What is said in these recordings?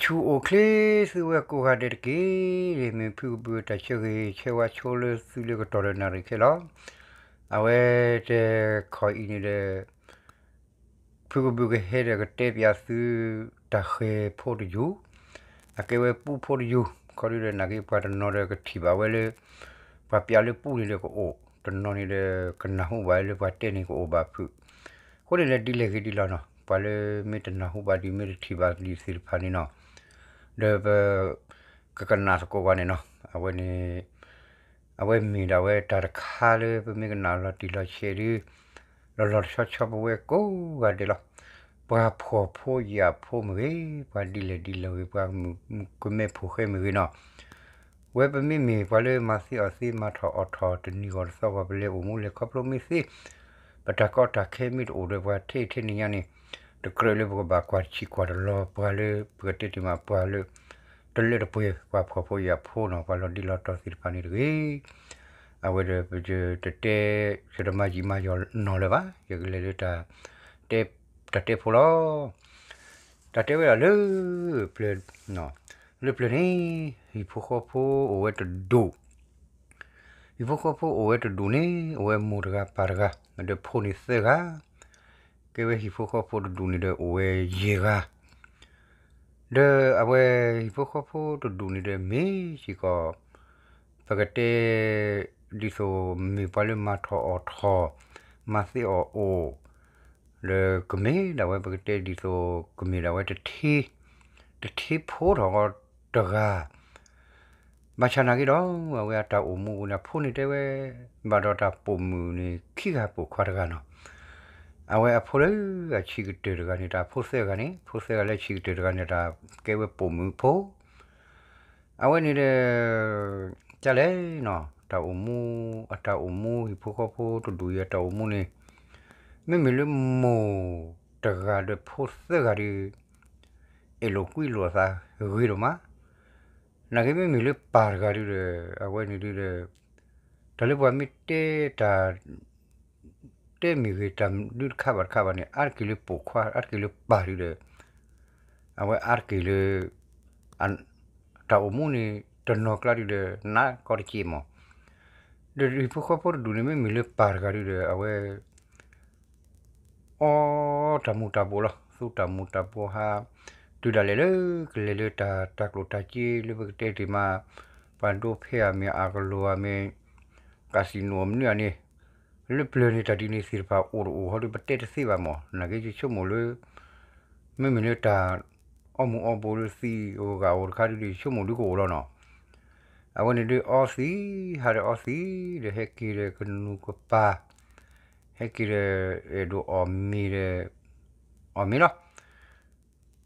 ဆူၣ်အိၣ်ချ့သုဝဲကိးဂၤဒဲးတက့ၢ်. မ့ၢ်ဖုကဘုးတၢ်ဆၢဂ့ၤဆၢဝါဆိလၢသုလၢကတီၢ်လၢနၣ်ရံၣ်ခဲလီၤ. အဝဲတခီအံၤန့ၣ်ဒီး ဖုကဘုးကဟဲဒီးကတဲပၠးသု တၢ်ဃဲၤဖိတယုၢ်, အကဲဝဲပူဖိတယုၢ်, ခီဒုဒီးနာ်က့ပှၤတနီၤဒီးကထံၣ်ဘၣ်ဝဲလၢ ပှၤပၠးလၢပူန့ၣ်ဒီးကအိၣ်, တနီၤန့ၣ်ဒီးကနၢ်ဟူဘၣ်လၢပှၤတဲန့ၣ်ကအိၣ်ဘၣ်ဖုး. အဃိန့ၣ်ဒီးဒ်လဲၣ်ဂ့ၤဒ်လဲၣ်နီၤ, ပှၤလၢမ့ၢ်တနၢ်ဟူဘၣ်ဒ်မ့ၢ်တထံၣ်ဘၣ်ဒ်သ့ၣ်တဖၣ်န့ၣ်နီၤ, ဒီးပ ကကနၣ်သကိးပှၤန့ၣ်နီၤ, အဝဲန့ၣ် အဝဲမ့ၢ်ဒၣ်ဝဲတၢ်တခါလၢပမ့ၢ်ကနၣ်လီၤတံၢ်လီၤဆဲးဒ် လီၤလီၤဆီဆီပဝဲကိးဂၤဒဲးလီၤ. ပှၤဖှီၣ်ဖိယာ်ဖိမ့ၢ်ဂ့ၤ, ပှၤဒ်လဲၣ်ဒ်လဲၣ်ဂ့ၤ, ပှၤမုၣ်ကမဲဖိဃဲမ့ၢ်ဂ့ၤနီၤ, ဝဲပမ့မ့ၢ်ပှၤလၢမၤသ့အီၣ်သ့ မၤထီၣ်အီၣ်ထီၣ် တနံၤဂီၤတသီဂီၤ ပလဲၤအိၣ်မူလဲၤခီဖျိမ့ၢ်သ့, ပတၢ်ကီတၢ်ခဲမ့ၢ်တအိၣ်ဒီးပှၤထဲအံၤထဲန့ၣ်ညါန့ၣ်, တကြၢးလၢပကဘၣ်ကွၢ်တဆံးကွၢ်တလီၤ ပှၤလၢပကတဲတ့ၢ်မးပှၤလၢ တလၢတပှဲၤ ပှၤဖှီၣ်ဖိယာ်ဖိနီၤ, ပှၤလီၤဒ့လီၤတီၤသ့ၣ်တဖၣ်န့ၣ်တဂ့ၤ. အဝဲဒီးပတတဲ ယတမၤယံာ်မၤယီၢ်နီၢ်လၢၤဘၣ်, ယကလဲၤလၢတၢ်တဲ တၢ်တဲဖိလီၤ. တၢ်တဲဝဲဒၣ်လၢ ပျၢၤ လၢပျၢၤန့ၣ် ဟံၣ်ဖိဃီဖိအိၣ်ဝဲတဒူၣ်, ဟံၣ်ဖိဃီဖိအိၣ်ဝဲတဒူၣ်န့ၣ် အိၣ်ဝဲမိၢ်တဂၤပၢ်တဂၤ, ဒီးဖိန့ၣ်သၢဂၤ, ကဲဝဲဟံၣ်ဖိဃီဖိတဒူၣ်န့ၣ်ဒီးအိၣ်ဝဲယဲၢ်ဂၤ, ဒီးအဝဲဟံၣ်ဖိဃီဖိတဒူၣ်န့ၣ်ဒီးမ့ၢ်စ့ၢ်ကီး ပကတဲ ဒ်သိးမ့ၢ်ပှၤလၢမၤထီၣ်အီၣ်ထီၣ်, မၤသ့အီၣ်အိၣ်, ဒီးကမ့ၢ်ဒၣ်ဝဲပကတဲဒ်သိး ကမ့ၢ်ဒၣ်ဝဲတထံ, တထံဖိထီၣ်ဃီတဂၤ, ဘၣ်ဆၣ်နာ်က့ဒီး အဝဲအတၢ်အိၣ်မူပူၤန့ၣ် အဖိန့ၣ်တဲဝဲ, ဘၣ်ဒီးတၢ်ပိာ်မုၣ်န့ၣ် ခံဂၤပိာ်ခွါတဂၤနီၤ, အဝဲအဖိလၢအဆံးကတၢၢ်တဂၤန့ၣ် တၢ်ဖိသၢဂၤန့ၣ် ဖိသၢဂၤလၢအဆံးကတၢၢ်တဂၤန့ၣ် တၢ်ကဲဝဲပိာ်မုၣ်ဖိ အဝဲန့ၣ်ဒီး ကလဲၣ်နီၤ, တၢ်အိၣ်မူ, အတၢ်အိၣ်မူ ဟံၣ်ဖိဃီဖိတဒူၣ်အံၤအတၢ်အိၣ်မူန့ၣ် မ့မ့ၢ်လၢမိၢ်တဂၤဒီးဖိသၢဂၤဒီး အဲၣ်လိာ်ကွံလိာ်အသးဂ့ၤဒိၣ်မး, နာ်က့မ့မ့ၢ်လၢပၢ်တဂၤဒုဒီး အဝဲန့ၣ်ဒုဒီး တၢ်လၢပှၤမ့ၢ်တဲတၢ် တဲမ့ၢ်ဂ့ၤတၢ်ဒုတခါဘၣ်တခါဘၣ်န့ၣ် အါတက့ၢ်လၢပိာ်ခွါ အါတက့ၢ်လၢပၢ်ဒုဒီး အဝဲအါတက့ၢ်လၢ တၢ်အိၣ်မူန့ၣ် တနီၤကျါဒုဒီး နးကီတက့ၢ်မး, ဒီးဟံၣ်ဖိဃီဖိတဒူၣ်န့ၣ် မ့မ့ၢ်လၢပၢ်တဂၤဒုဒီး အဝဲ အီတၢ်မူၤတၢ်ဘှီးလီၤ, သူတၢ်မူၤတၢ်ဘှီးဟး, တုၤဒၣ်လဲာ်လၢကလဲၤလၢတၢ် တၢ်ကျိၣ်တၢ်စ့လၢပကတဲတ့ၢ်မး, ပှၤဒိဖဲဧါမ့ၢ် အကလိၤဧါမ့ၢ် casino မနုၤဧါန့ၣ်, လၢပျၢၤန့ၣ် တၢ်ဒ်န့ၣ်သ့ၣ်တဖၣ်အိၣ်တအိၣ်ဟီဒီး ပတဲတသ့ဘၣ်မး, နာ်က့ယဆိကမိၣ်လၢ မ့မ့ၢ်လၢတၢ် အီၣ်မူၤအီၣ်ဘှီးလၢသံးအိၣ်ဂၤအိၣ်တခါဒုဒီး ယဆိကမိၣ်ဒုကအိၣ်လီၤနီၤ, အဝဲန့ၣ်ဒုးအီသံး ဟးဒီးအီသံး ဒီးဟဲက့ၤဒီးကနူၤကပၤ, ဟဲက့ၤဒီးအဲၣ်ဒိးအီၣ်မ့ၤဒီး အီၣ်မ့ၤလီၤ.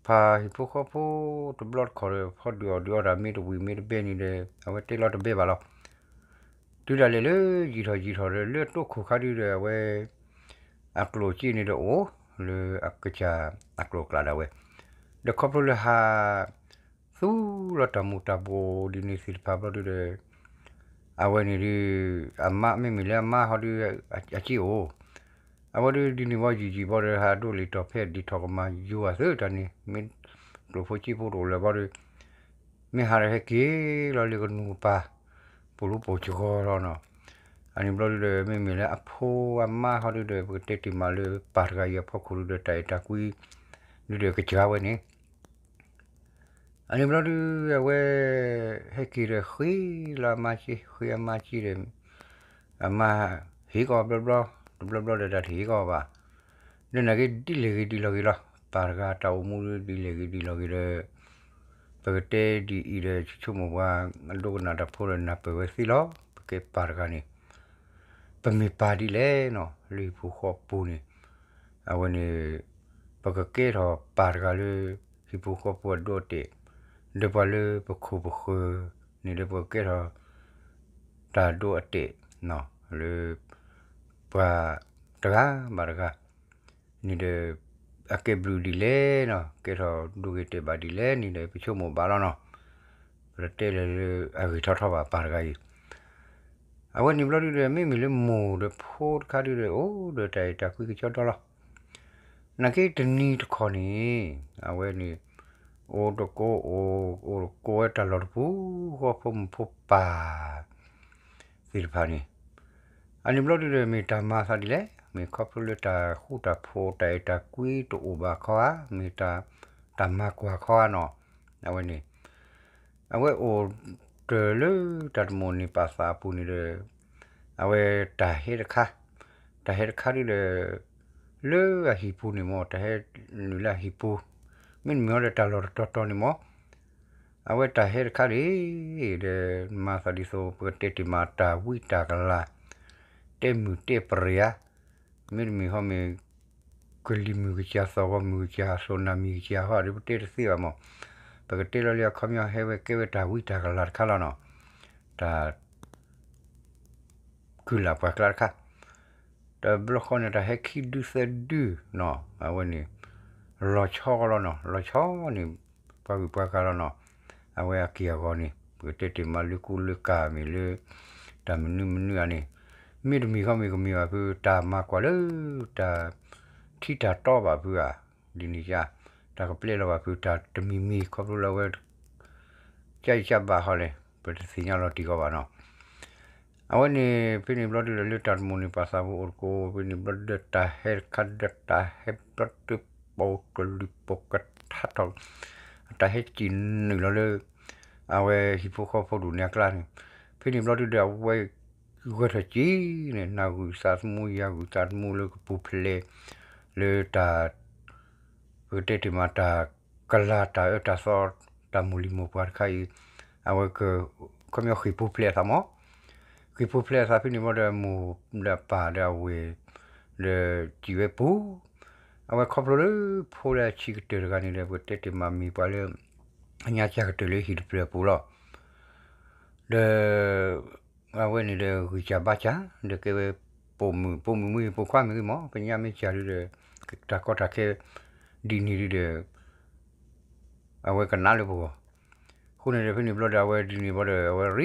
ဖးဟံၣ်ဖိဃီဖိတဘျီတခီၣ်ဒီး ဖီဒုးအီၣ်ဒုးအီတၢ်မ့ၢ်တဝံၤမ့ၢ်တဘဲန့ၣ်ဒီး အဝဲတဲလီၤတဘဲဘၣ်လီၤ. တုၤဒၣ်လဲာ်လၢယံာ်ထီၣ်ယံာ်ထီၣ်ဒီး လၢအတိခိၣ်ခါဒုဒီး အဝဲ အကျိၣ်စ့န့ၣ်ဒီးအိၣ် လၢအကစၢ်အကျိၤအကျဲဒၣ်ဝဲ, ဒီးခီဖျိလၢဟး သူလီၤတၢ်မူၤတၢ်ဘှီးဒ်န့ၣ်သ့ၣ်တဖၣ်ဘျီဒုဒီး အဝဲန့ၣ်ဒုး အမါမ့မ့ၢ်လၢအမါဟီဒု အစ့အိၣ်, အဝဲဒုးဒ်န့ၣ်ဘီယံာ်ယံာ်ဘီဒီး ဟးဒိးလံာ်တီၤဖဲဒ်ထီၣ်ကမၤယိၤအသိးတၢ်န့ၣ် မ့ၢ်ကျိၣ်ဖိစ့ဖိတအိၣ်လၢၤဘီဒီး မ့ၢ်ဟးဒီးဟဲက့ၤလီၤလၢကနူၤကပၤ ပူၤလူၤပိာ်စှီၤလီၤနီၤ. အန့ၣ်ဘျီဒုဒီး မ့မ့ၢ်လၢအဖိအမါဟီဒုဒီး ပကတဲတ့ၢ်မးလၢပၢ်တဂၤအံၤအဖီခိၣ်ဒုဒီး တၢ်အဲၣ်တၢ်ကွံဒုဒီးကစှၤဝဲန့ၣ် အန့ၣ်ဘျီဒု အဝဲ ဟဲက့ၤဒီးဃ့လီၤအမါစ့ ဃ့အမါစ့ဒီး အမါဟ့ၣ်ကီးဘျီဘျီ တဘျီဘျီဒီးတၢ်တဟ့ၣ်ကီးဘၣ်. ဒီးနာ်က့ဒ်လဲၣ်ဂ့ၤဒ်လဲၣ်ဂ့ၤလီၤ ပၢ်တဂၤတၢ်အိၣ်မူဒ်လဲၣ်ဂ့ၤဒ်လဲၣ်ဂ့ၤဒီး ပကတဲဒ်အံၤဒီး ဆိကမိၣ်ပှၤ အဒိကနၣ်တၢ်ဖိဒီးနၢ်ပၢၢ်ဝဲသ့လီၤ. ပကဲပၢ်တဂၤန့ၣ် ပမ့ၢ်ပၢ်ဒ်လဲၣ်နီၤ လၢဟံၣ်ဖိဃီဖိပူၤန့ၣ် အဝဲန့ၣ် ပကကဲထီၣ်ပၢ်တဂၤလၢ ဟံၣ်ဖိဃီဖိအဒိအတဲာ်, ဒီးပှၤလၢပခိၣ်ပဃၢၤန့ၣ်ဒီး ပကကဲထီၣ်တၢ်ဒိအတဲာ် လၢ ပှၤတဂၤဘၣ်တဂၤန့ၣ်ဒီး အကဲဘျုးဒ်လဲၣ်နီၤ ကဲထီၣ်ဒိဂ့ၤတဲာ်ဘၣ်ဒ်လဲၣ်န့ၣ်ဒီး ပဆိကမိၣ်ဘၣ်လီၤနီၤ. ပတတဲလၢၤလၢအဂ့ၢ်ထီထီဘၣ် ပၢ်တဂၤအံၤ အဝဲန့ၣ်ဘျီဒုဒီး မ့မ့ၢ်လၢမိၢ်ဒီးဖိတခါဒုဒီး အိၣ်ဒီးတၢ်အဲၣ်တၢ်ကွံကစီဒီလီၤ. နာ်က့တနံၤတခီန့ၣ် အဝဲန့ၣ် အိၣ်တကိး အိၣ်တကိးဝဲတၢ်လီၢ်တပူၤ ဃီဖိမုၣ်ဖိပၢ်သ့ၣ်တဖၣ်န့ၣ်, အန့ၣ်ဘျီဒုဒီး မ့ၢ်တၢ်မၤသးဒ်လဲၣ်, မ့ၢ်ခီဖျိလၢတၢ်ဃူတၢ်ဖိး တၢ်အဲၣ်တၢ်ကွံတအိၣ်ဘၣ်ခီဧါ, မ့ၢ်တၢ်မၤကွၢ်ခီဧါနီၤ, အဝဲန့ၣ် အဝဲအိၣ်တ့ၢ်လၢတၢ်တမိၣ်န့ၢ်ပာ်သးအပူၤန့ၣ်ဒီး အဝဲတၢ်ဟဲတခါ, တၢ်ဟဲတခါဒုဒီး လၢအဟံၣ်ပူၤန့ၣ်မ့ၢ် တၢ်ဟဲနုာ်လၢအဟံၣ်ပူၤ, မ့တမ့ၢ်ဟီဒီးတၢ်လီၢ်တတီၤတီၤန့ၣ်မ့ၢ် အဝဲတၢ်ဟဲတခါန့ၣ် ဒီးမၤသးဒ်သိး ပကတဲတ့ၢ်မးတၢ်ဝံတၢ်ကလၤ, တဲမုာ်တဲပရံၤဧါ, မ့တမ့ၢ်ဟီမ့ၢ် ကလံၤမုၢ်ကစၢ် သီၣ်ဂီၤမုၢ်ကစၢ် စိၣ်နၢ်မံၤကစၢ်ဟီဒီး ပတဲတသ့ဘၣ်မ့ၢ်, ပကတဲလီၤလံအခီပညီ ဟဲဝဲကဲဝဲတၢ်ဝံတၢ်ကလၤတခါလီၤနီၤ, တၢ် ကုၢ်လၢ်ပှၢ်ကျါတခါ, တဘျီဃီန့ၣ် တၢ်ဟဲခံဒုသၢဒုနီၤ, အဝဲန့ၣ် လီၤဆီကီလီၤနီၤ, လီၤဆီန့ၣ် ပှၤဂုၤပှၤဂၤလီၤနီၤ, အဝဲအက့ၢ်အဂီၤန့ၣ် ပကတဲတ့ၢ်မးလၢကူလၢကၤမ့ၢ်လၢ တၢ်မနုၤမနုၤဧါန့ၣ်, မ့တမ့ၢ်ဃီမ့ၢ်ကမ့ၢ်ဘၣ်ဖု တၢ်မၤကွၢ်လၢ တၢ်ထံတၢ်တီဘၣ်ဖုဧါ, ဒ်န့ၣ်ဧါ, တၢ်ကပျဲလီၤဘၣ်ဖု တၢ်တမံၤမံၤ ခီဖျိလၢအဝဲ ကၢ်အံၤကၢ်ဘၣ်ဟီလဲၣ် ပတသ့ၣ်ညါလီၤတံၢ်ဃီဘၣ်နီၤ. အဝဲန့ၣ် ဖဲန့ၣ်ဘျီဒုဒီး လၢတၢ်တမိၣ်န့ၢ်ပာ်သးပူၤအိၣ်တကိး ဖဲန့ၣ်ဘျီဒုဒီး တၢ်ဟဲတခါဒီး တၢ်ဟဲဘျီဒုဒီး ပိာ်ကလုာ်ပိာ်ကထါထီၣ်, တၢ်ဟဲစံၣ်နုာ်လီၤလၢ အဝဲဟံၣ်ဖိဃီဖိဒူၣ်န့ၣ်အကျါန့ၣ်, ဖဲန့ၣ်ဘျီဒုဒီး အဝဲ ဂဲၤထီၣ်က့ၤန့ၣ် နၤဂုာ်သးသမူ ယၤဂုာ်သးသမူလၢကပူၤဖျဲး လၢတၢ် ပကတဲတ့ၢ်မးတၢ်ကလၤတၢ်အၢတၢ်သီ တၢ်မိၢ်လံၤမိၢ်ပှၢ်တခါအံၤ, အဝဲက ခီပညီဃ့ၢ်ပူၤဖျဲးအသးမ့ၢ်, ဃ့ၢ်ပူၤဖျဲးအသးဖဲန့ၣ်ဘျီဒီး အမိၢ်ဒီးအပၢ်ဒီးအဝဲၢ် ဒီးစံၣ်ဝဲပူၤ, အဝဲခီဖျိလၢဖိလၢအဆံးကတၢၢ်တဂၤန့ၣ်ဒီး ပကတဲတ့ၢ်မးမ့ၢ်ပှၤလၢ အညါစၢ်ကတၢၢ်လၢဟံၣ်တဖျၢၣ်အပူၤလီၤ. ဒီး အဝဲန့ၣ်ဒီးဂံၢ်စၢ်ဘါစၢ် ဒီးကဲဝဲပိာ်မုၣ် ပိာ်မုၣ်မ့ၢ်ဂ့ၤ ပိာ်ခွါမ့ၢ်ဂ့ၤမ့ၢ် ပညါမ့ၢ်စၢ်ဒုဒီး တၢ်ကီတၢ်ခဲ ဒ်န့ၣ်ဒုဒီး အဝဲကနၣ်လၢပဂီၢ်, အဃိန့ၣ်ဒီး ဖဲန့ၣ်ဘျီဒီး အဝဲဒ်န့ၣ်ဘျီဒီး အဝဲရံ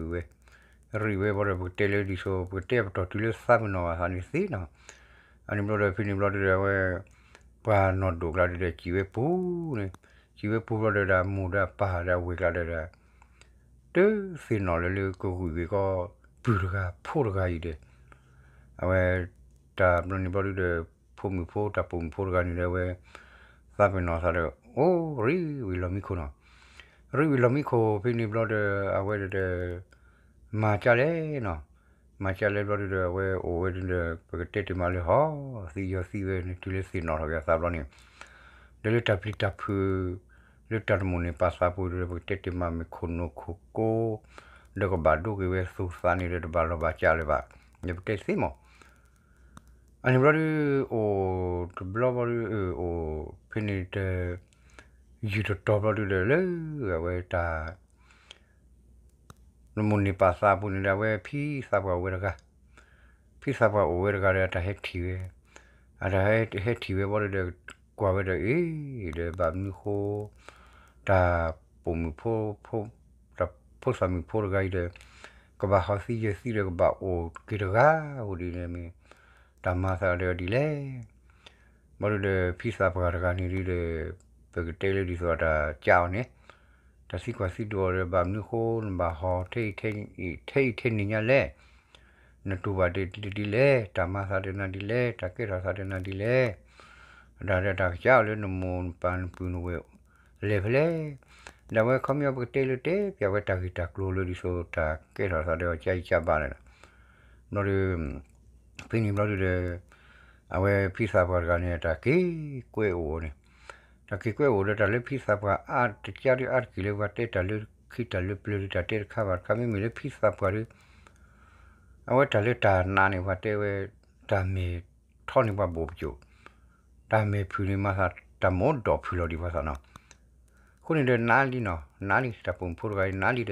ဝဲ, ရံဝဲဘျီဒီး ပကတဲလၢဒ်သိး ပကတဲပတီၢ်တုၤလၢသးပ့ၤနီၣ်ဘၣ်သးန့ၣ်သ့နီၤ, အန့ၣ်ဘျီဒီး ဖဲန့ၣ်ဘျီဒုဒီး အဝဲ ပှၤနီၢ်ဒိၣ်ကျါဒုဒီး စံၣ်ဝဲပူၤန့ၣ်, စံၣ်ဝဲပူၤဘျီဒီး အမိၢ်ဒီးအပၢ်ဒီးအဝဲၢ်ကျါဒီး တသ့ၣ်နီၣ်လၢလၢကဂုာ်က့ၤကီး ပုၢ်တဂၤဖိတဂၤအံၤဒီး အဝဲ တၢ်ဘျီန့ၣ်ဘျီဒုဒီး ဖိမုၣ်ဖိ တၢ်ပိာ်မုၣ်ဖိတဂၤန့ၣ်ဒီး အဝဲ သးပ့ၤနီၣ်သးဒီး အိၣ်ရံဝံၤလီၢ်မံခိၣ်နီၤ, ရံဝံၤလီၢ်မံခိၣ် ဖဲန့ၣ်ဘျီဒီး အဝဲဒီး မၤကၢ်လဲၣ်နီၤ, မၤကၢ်လဲၣ်ဘျီဒုဒီး အဝဲအိၣ်ဝဲဒုဒီး ပကတဲတ့ၢ်မးလၢဟီ သံယီၤသံဝဲန့ၣ် တုၤလၢသ့ၣ်နီၣ်ထီၣ်က့ၤအသးဘျီန့ၣ် ဒီးလၢတၢ်ပျံၤတၢ်ဖုး လၢတၢ်တမိၣ်န့ၢ်ပာ်သးပူၤဒီး ပကတဲတ့ၢ်မးမ့ၢ်ခိၣ်နူာ်ခိၣ်ကိ ဒီးကဘၣ်ဒိက့ၤဝဲသူၣ်သးန့ၣ်ဒီး တဘၣ်လီၢ်ဘၣ်စးလၢၤဘၣ်, ယပတဲသ့မး, အန့ၣ်ဘျီဒု အိၣ်တဘျီဘျီဒု အိၣ်ဖဲန့ၣ်တ ယုၢ်တတီၤဘျီဒုဒီး လၢအဝဲတၢ် တမိၣ်န့ၢ်ပာ်သးအပူၤန့ၣ်ဒီး အဝဲဖံသးပှၢ်အိၣ်ဝဲတဂၤ, ဖံသးပှၢ်အိၣ်ဝဲတဂၤဒီး အတၢ်ဟဲထံၣ်ဝဲ, အတၢ်ဟဲထံၣ်ဝဲဘျီဒုဒီး ကွၢ်ဝဲဒီး အ့ ဒီးဘၣ်မနုၤဃိ တၢ်ပိာ်မုၣ်ဖိ တၢ်ဖိသၣ်မုၣ်ဖိတဂၤအံၤဒီး ကဘၣ်ဟီသံယၢၤသံဒီး ကဘၣ်အိၣ်က့ၤတဂၤဧိၤဒ်န့ၣ်မ့ၢ် တၢ်မၤသးဒီးဒ်လဲၣ်. ဘျီဒုဒီး ဖံသးပှၢ်တဂၤန့ၣ်ဒုဒီး ပကတဲလၢဒ်သိးတၢ်ကၢ်အီၤန့ၣ် တၢ်သံကွၢ်သံဒိးအီၤဒီး ဘၣ်မနုၤဃိ နဘၣ်ဟီထဲအံၤ ထဲအံၤထဲန့ၣ်ညါလဲၣ်. နတူၢ်ဘၣ်ဒ်လဲၣ်ဒ်လဲၣ်, တၢ်မၤသးဒီးနၤဒ်လဲၣ်, တၢ်ကဲထီၣ်သးဒီးနၤဒ်လဲၣ်. ဒၣ်ဒီးတၢ်ကစၢ်အီၤလၢနမိၢ်နပၢ်နပုၢ်နဝဲၢ် လဲၤဖဲလဲၣ်. ဒီးအဝဲခီပညီပကတဲလၢတဲပျးဝဲတၢ်ဂ့ၢ်တၢ်ကျိၤလၢဒ်သိးတၢ်ကဲထီၣ်သးဒီးအီၤကၢ်အံၤကၢ်ဘါန့ၣ်လီၤ. ဘျီဒု ဖဲန့ၣ်ဘျီဒုဒီး အဝဲဖံသးပှၢ်တဂၤန့ၣ် တၢ်က့ၤကွဲအိၣ်န့ၣ်, တၢ်က့ၤကွဲအိၣ်ဒီးတၢ်လၢဖံသးပှၢ်အါတကၢ်ဒုအါတက့ၢ်လၢပှၤတဲတၢ်လၢခံတၢ်လၢပျၢၤဒု တၢ်တဲတခါဘၣ်တခါ မ့မ့ၢ်လၢဖံသးပှၢ်ဒု အဝဲတၢ်လၢတၢ်နးန့ၣ် ပှၤတဲဝဲ တၢ်မဲာ်ထီန့ၢ်ပှၤဘိၣ်ပစိာ်, တၢ်မဲာ်ဖုၣ်န့ၣ်မၤသး တၢ်မိၣ်ဒီးဖုၣ်လီၤဒံးပှၤသးနီၤ. အဃိန့ၣ်ဒီးနးလံနီၤ, နးလံ တၢ်ပိာ်မုၣ်ဖိတဂၤအံၤနးလံဒီး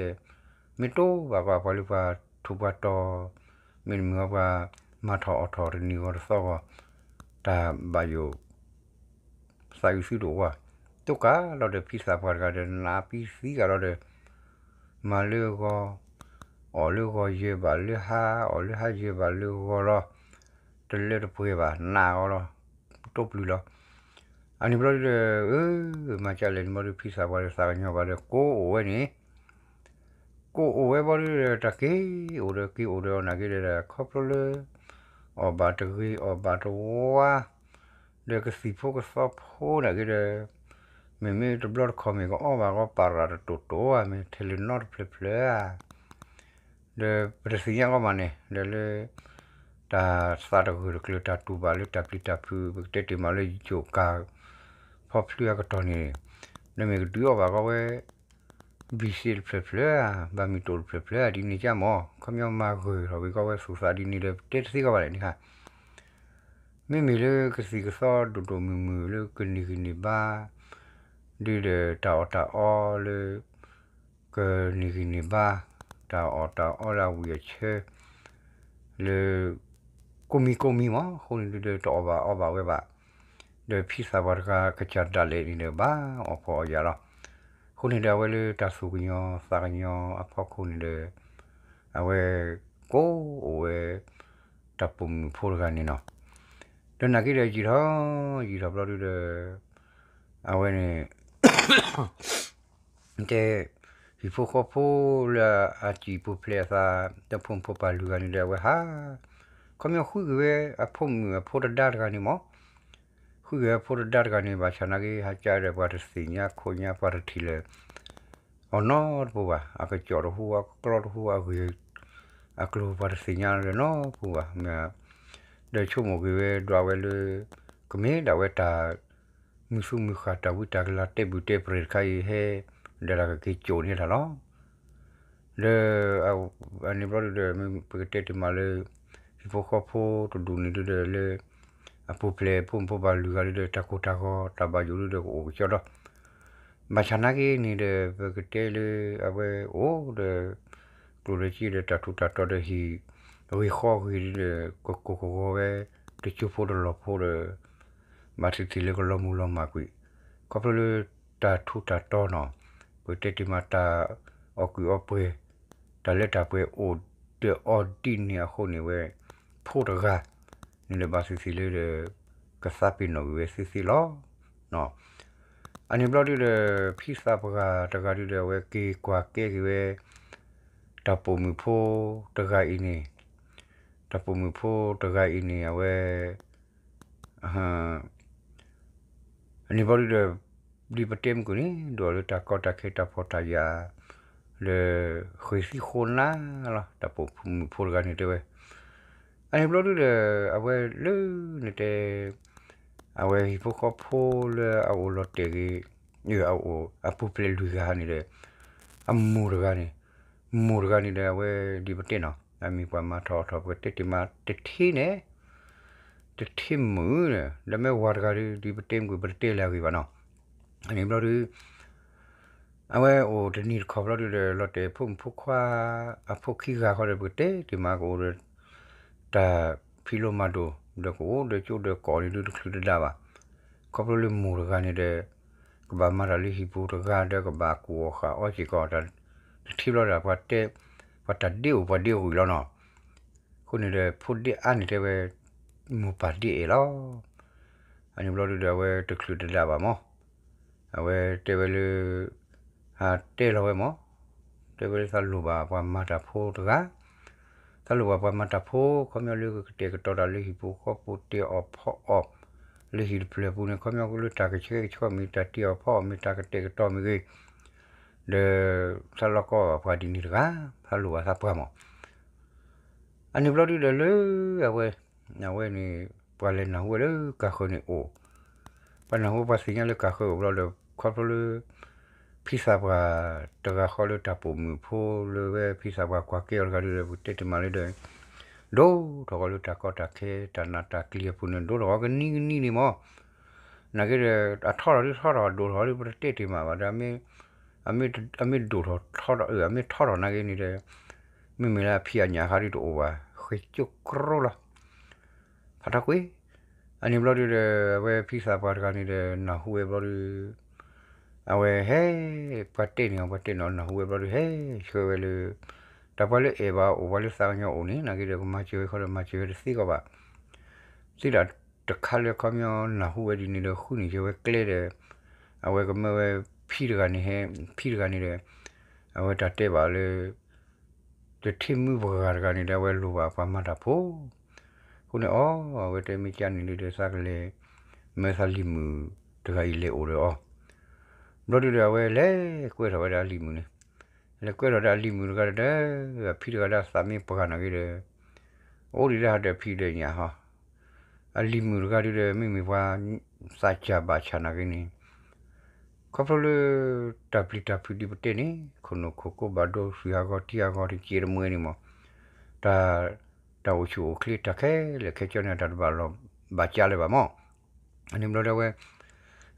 မ့ၢ်တိၢ်ဘၣ်ကွၢ်ပှၤလၢပှၤထူးပှၤတီၤ မ့တမ့ၢ်ပှၤမၤထီၣ်အီၣ်ထီၣ်တနံၤဂီၤတသီဂီၤ တၢ်ဘၣ်ယိၣ် သးအုးသုတအိၣ်ဘၣ်. တိၢ်ကးလီၤဒီးဖံသးပှၢ်တဂၤဒီး နးပံသံကးလီၤဒီး မၤလၢဂီၤ အီၣ်လၢဂီၤယၢၤဘၣ်လၢဟါ အီၣ်လၢဟါယၢၤဘၣ်လၢဂီၤလီၤ. တလၢတပှဲၤဘၣ် နးအီၤလီၤ. တိၢ်ပျုၤလီၤ. အန့ၣ်ဘျီဒုဒီး အၢ မၤကၢ်လဲၣ်န့ၣ်ဘျီဒု ဖံသးပှၢ်ဒီးသးကညီၤဘၣ်ဒီး ကိးအိၣ်ဝဲန့ၣ် ကိးအိၣ်ဝဲဘျီဒုဒီး တၢ်က့ၤအိၣ်ဒီးက့ၤအိၣ်ဒီးအီၤနာ်က့ဒီး ခီဖျိလၢ အီၣ်ဘၣ်တဂ့ၤအီၣ်ဘၣ်တဝါ ဒီးကသံၣ်ဖိကသီဖိနာ်က့ဒီး မ့မ့ၢ်တဘျီတခီၣ်မ့ၢ်ကအီၣ်ဘၣ်ဂီၢ်ပာ်ရၣ်တတိာ်တိာ်ဧါ မ့ၢ်ထဲလၢနီတဖျၢၣ်ဖျၢၣ်ဧါ ဒီးပတသ့ၣ်ညါဂီၢ်မးန့ၣ် ဒီးလၢ တၢ်သးတဂၢၢ်တကျၢၤ တၢ်တူၢ်ဘၣ်လၢတၢ်ပျံၤတၢ်ဖုး ပကတဲတ့ၢ်မးလၢယိာ်ကၢ် ဖီဖျုအကတီၢ်န့ၣ် ဒီးမ့ၢ်ကဒုးအီၣ်ဘၣ်ဂီၢ်ဝဲ ဘံၣ်စ့တဖျၢၣ်ဖျၢၣ်ဧါ ဘၣ်မံၤတိာ်တဖျၢၣ်ဖျၢၣ်ဧါ ဒ်န့ၣ်ကၢ်မး ခီပညီမၤဂၢၢ်ထီၣ်ဝံၤဂီၢ်ဝဲသူၣ်သးဒ်န့ၣ်ဒီး ပတဲတသ့ဂီၢ်ဘၣ်လဲၣ်န့ၣ်ခါ မ့မ့ၢ်လၢကသံၣ်ကသီဒိၣ်ဒိၣ်မုၢ်မုၢ်လၢကန့ၢ်ဂံၢ်န့ၢ်ဘါ ဒုဒီးတၢ်အီၣ်တၢ်အီလၢ ကန့ၢ်ဂံၢ်န့ၢ်ဘါ တၢ်အီၣ်တၢ်အီလၢအဝံၣ်အဆၢ လၢ ကိးမံၤကိးမံၤမး အဃိန့ၣ်ဒုဒီးတအီၣ်ဘၣ်အီဘၣ်ဝဲဘၣ် ဒီးဖံသးပှၢ်တဂၤကစၢ်ဒၣ်လဲာ်န့ၣ်ဒီးဘၣ်အီၣ်ဖှီၣ်အီၣ်ယာ်လီၤ. အဃိန့ၣ်ဒီးအဝဲလၢတၢ်သူၣ်ကညီၤသးကညီၤအဖီခိၣ်န့ၣ်ဒီး အဝဲ ကိးအိၣ်ဝဲ တၢ်ပိာ်မုၣ်ဖိတဂၤန့ၣ်နီၤ ဒီးနာ်က့ဒီးယံာ်ထီၣ် ယံာ်ထီၣ်ဘျီဒုဒီး အဝဲန့ၣ် တဲ ဟံၣ်ဖိဃီဖိလၢအစံၣ်ပူၤဖျဲးအသး ဒီးဖိမုၣ်ဖိပၢ်လွံၢ်ဂၤန့ၣ်ဒီးအဝဲဟး ခီပညီဃုက့ၤဝဲအဖိမုၣ်အဖိတဒါတဂၤန့ၣ်မး ဃုက့ၤအဖိတဒါတဂၤန့ၣ် ဘၣ်ဆၣ်နာ်က့ ဟးကၢ်ဒီးပှၤတသ့ၣ်ညါခိၣ်ညါ ပှၤတထံၣ်လၢၤ အီၤနီတပူၤဘၣ် အကစီၣ်တဟူ အကကျီတဟူ အဂ့ၢ် အကျိၤ ပှၤတသ့ၣ်ညါလၢၤနီတပူၤဘၣ် မ့ၢ် ဒီးဆိကမိၣ်က့ၤဝဲဒွးဝဲလၢ ကမ့ၢ်ဒၣ်ဝဲတၢ် မုၢ်သူမုၢ်ဃၢ် တၢ်ဝံတၢ်ကလၤ တဲာ်ဘုၣ်တဲာ်ပြဲၤတခါအံၤဟဲ ဒီးတၢ်ကက့ၤစိာ်န့ၢ်တၢ်လီၤ. ဒီး အန့ၣ်ဘျီဒုဒီး ပကတဲတ့ၢ်မးလၢ ဟံၣ်ဖိဃီဖိတဒူၣ်န့ၣ်ဒုဒီးလၢ အပူၤဖျဲးဖိမုၣ်ဖိပၢ်လွံၢ်ဂၤဒုဒီး တၢ်ကိၢ်တၢ်ဂီၤ တၢ်ဘၣ်ယိၣ်ဒုဒီးကအိၣ်ကစီဒီ ဘၣ်ဆၣ်နာ်က့န့ၣ်ဒီး ပကတဲလၢအဝဲအိၣ်ဒီး ကျိၣ်ဒီးစ့ဒီးတၢ်ထူးတၢ်တီၤဒီးဟံၣ် ဂ့ၢ်ဃီဂ့ၢ်ဒုဒီး ကကိၢ်ကဂီၤဝဲ တစိၢ်ဖိတလီၢ်ဖိဒီး ဘၣ်သ့ၣ်သ့ၣ်လၢကလီၤမုၢ်လီၤမၢ်ကွံာ် ခီဖျိလၢတၢ်ထူးတၢ်တီၤနီၤ ပကတဲတ့ၢ်မးတၢ်အီၣ်ကုၢ်အီပှဲၤ တၢ်လၢတၢ်ပှဲၤအိၣ်ဒီးအီၤဒ်န့ၣ်အဃိန့ၣ်ဝဲ ဖိတဂၤ န့ၣ်ဒီးဘၣ်သ့ၣ်သ့ၣ်လၢဒီး ကသးပ့ၤနီၣ်ကွံာ်ဝဲသ့သ့လီၤ. အန့ၣ်ဘျီဒုဒီး ဖံသးပှၢ်တဂၤဒုဒီး အဝဲက့ၤကွၢ်ကဲက့ၤဝဲ တၢ်ပိာ်မုၣ်ဖိတဂၤအံၤန့ၣ် တၢ်ပိာ်မုၣ်ဖိတဂၤအံၤန့ၣ် အဝဲ အန့ၣ်ဘျီဒုဒီး ဒ်ပတဲမုၢ်ကွံာ်န့ၣ် ဒိၣ်ထီၣ်လၢတၢ်ကီတၢ်ခဲတၢ်ဖှီၣ်တၢ်ယာ် လၢ ဃ့ၢ်သံဃိးနၤလီၤ တၢ်ပိာ်မုၣ်ဖိတဂၤန့ၣ်တဲဝဲ အန့ၣ်ဘျီဒုဒီး အဝဲလၢန့ၣ်တဲ အဝဲဟံၣ်ဖိဃီဖိလၢအအိၣ်လီၤတဲာ်ဂ့ၤ အအိၣ်အပူၤဖျဲးလွံၢ်ဂၤန့ၣ်ဒီး အမိၢ်တဂၤန့ၣ် မိၢ်တဂၤန့ၣ်ဒီး အဝဲဒ်ပတဲနီၤ အမ့ၢ်ပှၤမၤထီၣ်အီၣ်ထီၣ် ပကတဲတ့ၢ်မး တထ့န့ၣ် တထ့မုၣ်န့ၣ် ဒီးမ့ၢ်ဝၤတဂၤဒု ဒ်ပတဲမုၢ်ကွံာ် ပတတဲလၢအဂ့ၢ်ဘၣ်နီၤ အန့ၣ်ဘျီဒု အဝဲအိၣ်တနံၤတခီဘျီဒုဒီး လီၤတဲာ်ဖိမုၣ်ဖိခွါ အဖိခံဂၤဃီဒီး ပကတဲတ့ၢ်မး ကအိၣ်ဒီး တၢ်ဖံးလိမၤဒိး ဒီးကအိၣ်ဒီးကၠိဒီးကိးန့ၣ်ဒု တချုးတဒါဘၣ် ခီဖျိလၢမိၢ်တဂၤန့ၣ်ဒီး ကဘၣ်မၤတၢ်လၢဟံၣ်ပူၤတဂၤဒီး ကဘၣ်ကူၣ်အီၣ်ဃာ်အီစ့ၢ်ကီး တထံၣ်ဘျီဒီး ပှၤတဲ ပှၤတၢ်ဒ့အိၣ်ပှၤဒ့အိၣ်အံၤလီၤနီၤ အဃိန့ၣ်ဒီး ဖိဒ့အါန့ၣ်တဲဝဲ မိၢ်ပၢ်ဒ့အဲၣ်လီၤ အန့ၣ်ဘျီဒုဒီး အဝဲတချုးတဒါဘၣ်မး အဝဲတဲဝဲလၢ ဟးတဲလီၤဝဲမး တဲဝဲလၢသးလိၣ်ဘၣ်ပှၤမၤတၢ်ဖိတဂၤ သးလိၣ်ဘၣ်ပှၤမၤတၢ်ဖိ ခီပညီလၢကကတဲာ်ကတီၤတၢ်လၢဟံၣ်ဖိဃီဖိ တဲအီၣ်ဖီအီၣ် လၢဟံၣ်တဖျၢၣ်ပူၤန့ၣ် ခီပညီလၢတၢ်ကဆှဲကဆှီမ့ၢ် တၢ်တဲအီၣ်ဖီအီၣ်မ့ၢ် တၢ်ကတဲာ်ကတီၤမ့ၢ်ဂ့ၤ ဒီး သးလီၢ်ကီဘၣ်ပှၤဒ်န့ၣ်တဂၤ သးလိၣ်ဘၣ်သးပှၢ်မး အန့ၣ်ဘျီဒုဒီးလၢအဝဲ အဝဲန့ၣ် ပှၤလဲၤနၢ်ဟူဝဲလၢကၢ်ဃၢၤန့ၣ်အိၣ် ပှၤနၢ်ဟူပှၤသ့ၣ်ညါလၢကၢ်ဃၢၤအိၣ်ဘျီဒီး ခီဖျိလၢ ဖံသးပှၢ်တဂၤဃီလၢတၢ်ပိာ်မုၣ်ဖိလၢဝဲဖံသးပှၢ်ကွၢ်ကဲအီၤတဂၤဒုဒီး ပကတဲတ့ၢ်မးလၢဒီး ဒိၣ်ထီၣ်ဃီလၢတၢ်ကီတၢ်ခဲ တၢ်နးတၢ်ကျံၤအပူၤန့ၣ် ဒိၣ်ထီၣ်ဃီကနံၤကနံၤန့ၣ်မး နာ်က့ဒီး အထီထီၣ်ဒုထီထီၣ် ဒိၣ်ထီၣ်ဒုပတတဲတ့ၢ်မးဘၣ်ဒီး အမ့ၢ်ဒိၣ်ထီၣ်ထီထီၣ် အမ့ၢ်ထီထီၣ်နာ်က့န့ၣ်ဒီး မ့မ့ၢ်လၢအဖံးအညၣ်အခါဒုတအိၣ်ဘၣ် ဃ့ကၠိကရိလီၤ ဖးထီကွံာ် အန့ၣ်ဘျီဒုဒီး အဝဲဖံသးပှၢ်တဂၤန့ၣ်ဒီး နၢ်ဟူဝဲဘျီဒု အဝဲဟဲ ပှၤတဲန့ၢ်အီၤ ပှၤတဲန့ၢ်အီၤနၢ်ဟူဝဲဘျီဒု ဟဲဆှၢဝဲလၢ တၢ်ပှၤလၢအဲၣ်ဘၣ်အိၣ် ပှၤလၢသးကညီၤအိၣ်န့ၣ် နာ်က့ဒီး ကမၤစၢၤဝဲခီဒီး မၤစၢၤဝဲတသ့ကီးဘၣ် သ့ဒၣ် တခါလၢအခီပညီနၢ်ဟူဝဲဒ်န့ၣ်ဒီး ဃုန့ၢ်က့ၤဝဲကျဲဒီး အဝဲကမၢဝဲဖံတဂၤန့ၣ်ဟဲ, ဖံတဂၤန့ၣ်ဒီး အဝဲတၢ်တဲဘၣ်လၢ တထံၣ်မုၢ်ပှၤဂၤတဂၤန့ၣ်ဒီး အဝဲလိၣ်ဘၣ်ပှၤမၤတၢ်ဖိ အဃိန့ၣ်အီၤ အဝဲတဲမ့ၢ်ကၢန့ၣ်ဒုဒီး သးကလဲၤ မၢသးလံၤမုၣ်တဂၤအံၤလဲၤအိၣ်ဒီးအီၤ, ဘျီဒုဒီးအဝဲလဲၤကွဲထီၣ်ဝဲဒၣ်အလံၤမုၣ်န့ၣ်, လဲၤကွဲထီၣ်ဒီးအလံၤမုၣ်တဂၤဒီး အဖံတဂၤဒီးသးမ့ၢ်ပှၢ်နာ်က့ဒီး အိၣ်ဒံးဒၣ်ဟးဒီးဖံဒီးညၣ်ဟီ အလံၤမုၣ်တဂၤဒုဒီး မ့မ့ၢ်ပှၤ သးစၢ်ဘၣ်ဆၣ်နာ်က့န့ၣ် ခီဖျိလၢ တၢ်ပျံၤတၢ်ဖုးဒ်ပတဲန့ၣ် ခိၣ်နူာ်ခိၣ်ကိးဘၣ်ဒိ သွံၣ်ဟးဂီၤတံၢ်ဟးဂီၤတကဲးတမှဲန့ၣ်မး တၢ် တၢ်အိၣ်ဆူၣ်အိၣ်ချ့တၢ်ခဲလၢာ်ခဲဆ့န့ၣ် တၢ်တဘၣ်လီၤဘၣ်ကးလၢၤဘၣ်မး, အန့ၣ်ဘျီဒီးအဝဲ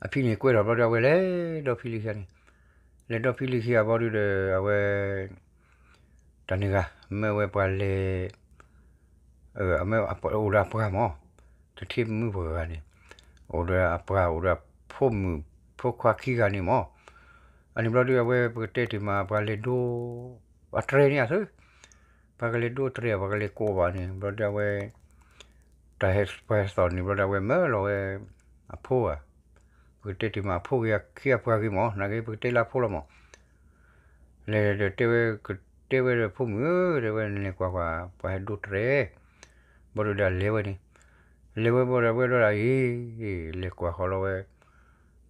အဖံန့ၣ်ကွဲထီၣ်ဘျီဒီး အဝဲလဲၤဒီဖံလံၤခံဂၤန့ၣ်, လဲၤဒီဖံလံၤခံဂၤဘျီဒုဒီး အဝဲ တၢ်န့ၣ်ဂၤ မၢဝဲပှၤလဲၤ အမၢအိၣ်ဒီးအပှၤမး, တထံၣ်မုၢ်ပှၤဂၤန့ၣ် အိၣ်ဒီးအပှၤ အိၣ်ဒီးဖိမုၣ်ဖိခွါခံဂၤန့ၣ်မး, အန့ၣ်ဘျီဒုအဝဲပကတဲတ့ၢ်မး ပှၤလဲၤဒိ အတြဲၤန့ၣ်အသု ပှၤကလဲၤဒိတြဲၤ ပှၤကလဲၤကိးဘၣ်န့ၣ် ဘျီဒုအဝဲ တၢ်ဟဲပှၤဟဲသီၣ်န့ၣ် ဘျီဒုအဝဲမၢလီၤဝဲ အဖိဧါ, ပကတဲတ့ၢ်မးအဖိဂ့ၤခံဂၤပှၤဂ့ၤမး နာ်က့ပကတဲလၢအဖိလီၤမး လဲၤဒီးတဲဝဲ ကတဲဝဲဒီးဖိမုၣ်ဧၢ တဲဝဲနလဲၤကွၢ်ကွၢ် ပှၤဟဲဒိတြဲၤ, ဘျီဒုဒီးလဲၤဝဲန့ၣ်, လဲၤဝဲဘျီဒီးအဝဲဒိဒၣ်အံၤ လဲၤကွၢ်ဃီလီၤဝဲ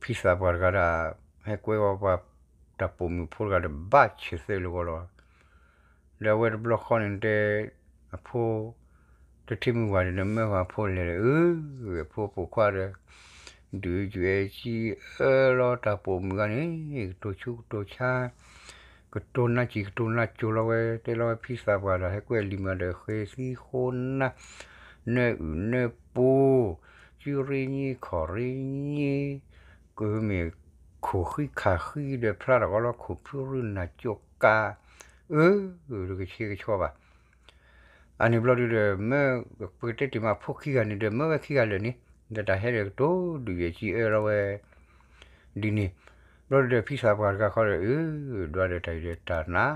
ဖံသးပှၢ်တဂၤဒီး ဟဲကွဲဝဲပှၤတၢ်ပိာ်မုၣ်ဖိတဂၤဒီးဘၣ်ဆဲးသၢလၢဂီၤလီၤ, ဒီးအဝဲတဘျီဃီန့ၣ်တဲ အဖိ တထံၣ်မုၢ်ဝၤဒီး မၢဃီအဖိလဲၤဒီး အၢ အဖိပိာ်ခွါဒီး ဒုးယွဲၣ်စံအၢလီၤတၢ်ပိာ်မုၣ်ဂၤန့ၣ် ကတိၤဆူကတိၤဆါ ကတိၤနါစံၣ်ကတိၤနါကိၤလီၤဝဲ တဲလီၤဝဲဖံသးပှၢ်ဒီး ဟဲကွဲလံၤမုၣ်ဒီး ဃဲၤသံဃိနၢ် နၢအုၣ်နၢပူၤ စုရ့ညံခီၣ်ရ့ညံ ကမ့ၢ်ခိၣ်ဃံခးဃံဒီးဖျါထီၣ်ကီလီၤ ခိၣ်ဖုရူနၢ်ကၠိကါ အၢ တကဆှဲကဆှီဘၣ်. အန့ၣ်ဘျီဒုဒီး မၢ ပကတဲတ့ၢ်မးအဖိခံဂၤန့ၣ်ဒီး မၢဝဲခံဂၤလၢာ်န့ၣ် ဒီးတၢ်ဟဲဒီးကတိၤဒုးယွဲၣ်စံအၢလီၤဝဲ ဒ်န့ၣ် ဘျီဒုဒီး ဖံသးပှၢ်တဂၤဃီဒီး အၢ ဒွးဒီးတၢ်အံၤဒီးတၢ်နါ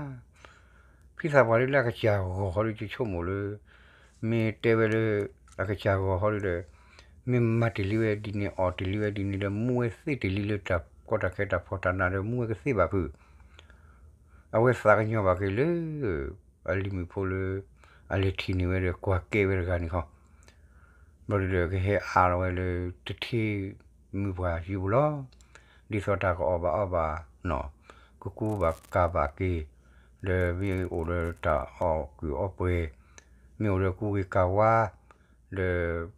ဖံသးပှၢ်ဒုလၢအကစၢ်ဂီၤဃီဒု ယဆိကမိၣ်လၢ မ့ၢ်တဲဝဲလၢ အကစၢ်ဂီၤဃီဒုဒီး မ့ၢ်မၤတ့ၢ်လံဝဲဒ်န့ၣ် အီၣ်တ့ၢ်လံဝဲဒ်န့ၣ်ဒီး မူဝဲသ့တ့ၢ်လံလၢတၢ်ကီတၢ်ခဲတၢ်ဖှီၣ်တၢ်နးဒီး မူဝဲကသ့ဘၣ်ဖုး အဝဲသးကညီၤဘၣ်က့ၤလၢ အလံၤမုၣ်ဖိလၢ အလဲၤထံၣ်န့ၢ်ဝဲဒီးကွၢ်ကဲဝဲတဂၤန့ၣ်ခီ ဘျီဒုဒီးကဟဲအါလီၤဝဲလၢ တထံၣ်မုၢ်ပှၢ်ယုၢ်ပူၤလီၤ. ဒ်သိးတၢ်ကအီၣ်ဘၣ်အီဘၣ်နီၤ ကကူဘၣ်ကၤဘၣ်က့ၤ ဒီးမ့ၢ်အိၣ်ဒီးတၢ်အီၣ်ကုၢ်အီပှဲၤ မ့ၢ်အိၣ်ဒီးကူဂ့ၤကၤဝါ ဒီး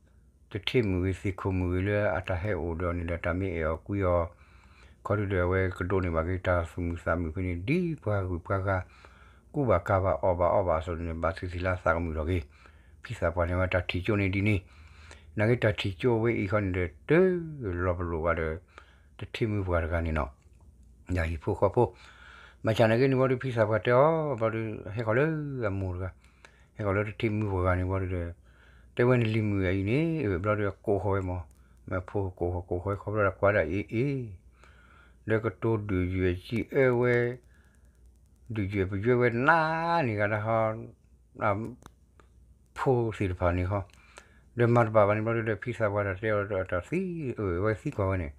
တထံၣ်မုၣ်ဂ့ၤသ့ၣ်ခိၣ်မုၣ်ဂ့ၤလၢအတၢ်ဟဲအိၣ်ဒီးန့ၣ်ဒီး တၢ်မ့ၢ်အဲၣ်အီၤကွံအီၤ ခီဒုဒီးအဝဲကဒိးန့ၢ်ဘၣ်က့ၤတၢ်သူၣ်မုာ်သးမုာ်ဖဲန့ၣ် ဒ်ပှၤဂုၤပှၤဂၤကူဘၣ်ကၤဘၣ်အီၣ်ဘၣ်အီဘၣ်အသိးန့ၣ် ဘၣ်သူၣ်သ့ၣ်လၢသးကမုာ်ထီၣ်က့ၤ ဖံသးပှၢ်န့ၣ်ဝဲတၢ်ထံၣ်ကၠိန့ၣ်ဒ်န့ၣ် နာ်က့တၢ်ထံၣ်ကၠိဝဲအံၤခီန့ၣ်ဒီး တလီၤပလိာ်ဘၣ်ဒီး တထံၣ်မုၢ်ပှၢ်တဂၤန့ၣ်နီၤ ယၤဟံၣ်ဖိဃီဖိ ဘၣ်ဆၣ်နာ်က့န့ၣ်ဘျီဒု ဖံသးပှၢ်တဲအီၤ ဘျီဒု ဟဲဃီၤလၢအမိၢ်တဂၤ ဟဲဃီၤလၢတထံၣ်မုၢ်ပှၢ်တဂၤန့ၣ်ဘျီဒုဒီး တဲဝဲနလံၤမုၣ်အံၤန့ၣ် ဘျီဒုကိးဃီၤဝဲမး မ့ၢ်ဖိကိးဃီၤကိးဃီၤဝဲခီဖျိဒီးကွၢ်ဒၣ်အ့ၣ်အ့ၣ် ဒီးကတိၤဒုးယွဲၣ်စံးအၢဝဲ ဒုးယွဲၣ်ပယွဲၢ်ဝဲနၤန့ၣ်ဂၤဒၣ်ဟီ ဖိသ့ၣ်တဖၣ်န့ၣ်ဃီ ဒီးမၤတဘၣ်ဘၣ်န့ၣ်ဘျီဒုဒီး ဖံသးပှၢ်တၢ်တဲအီၤတၢ်သံ အၢ ဝဲသံကွၢ်ဝဲန့ၣ်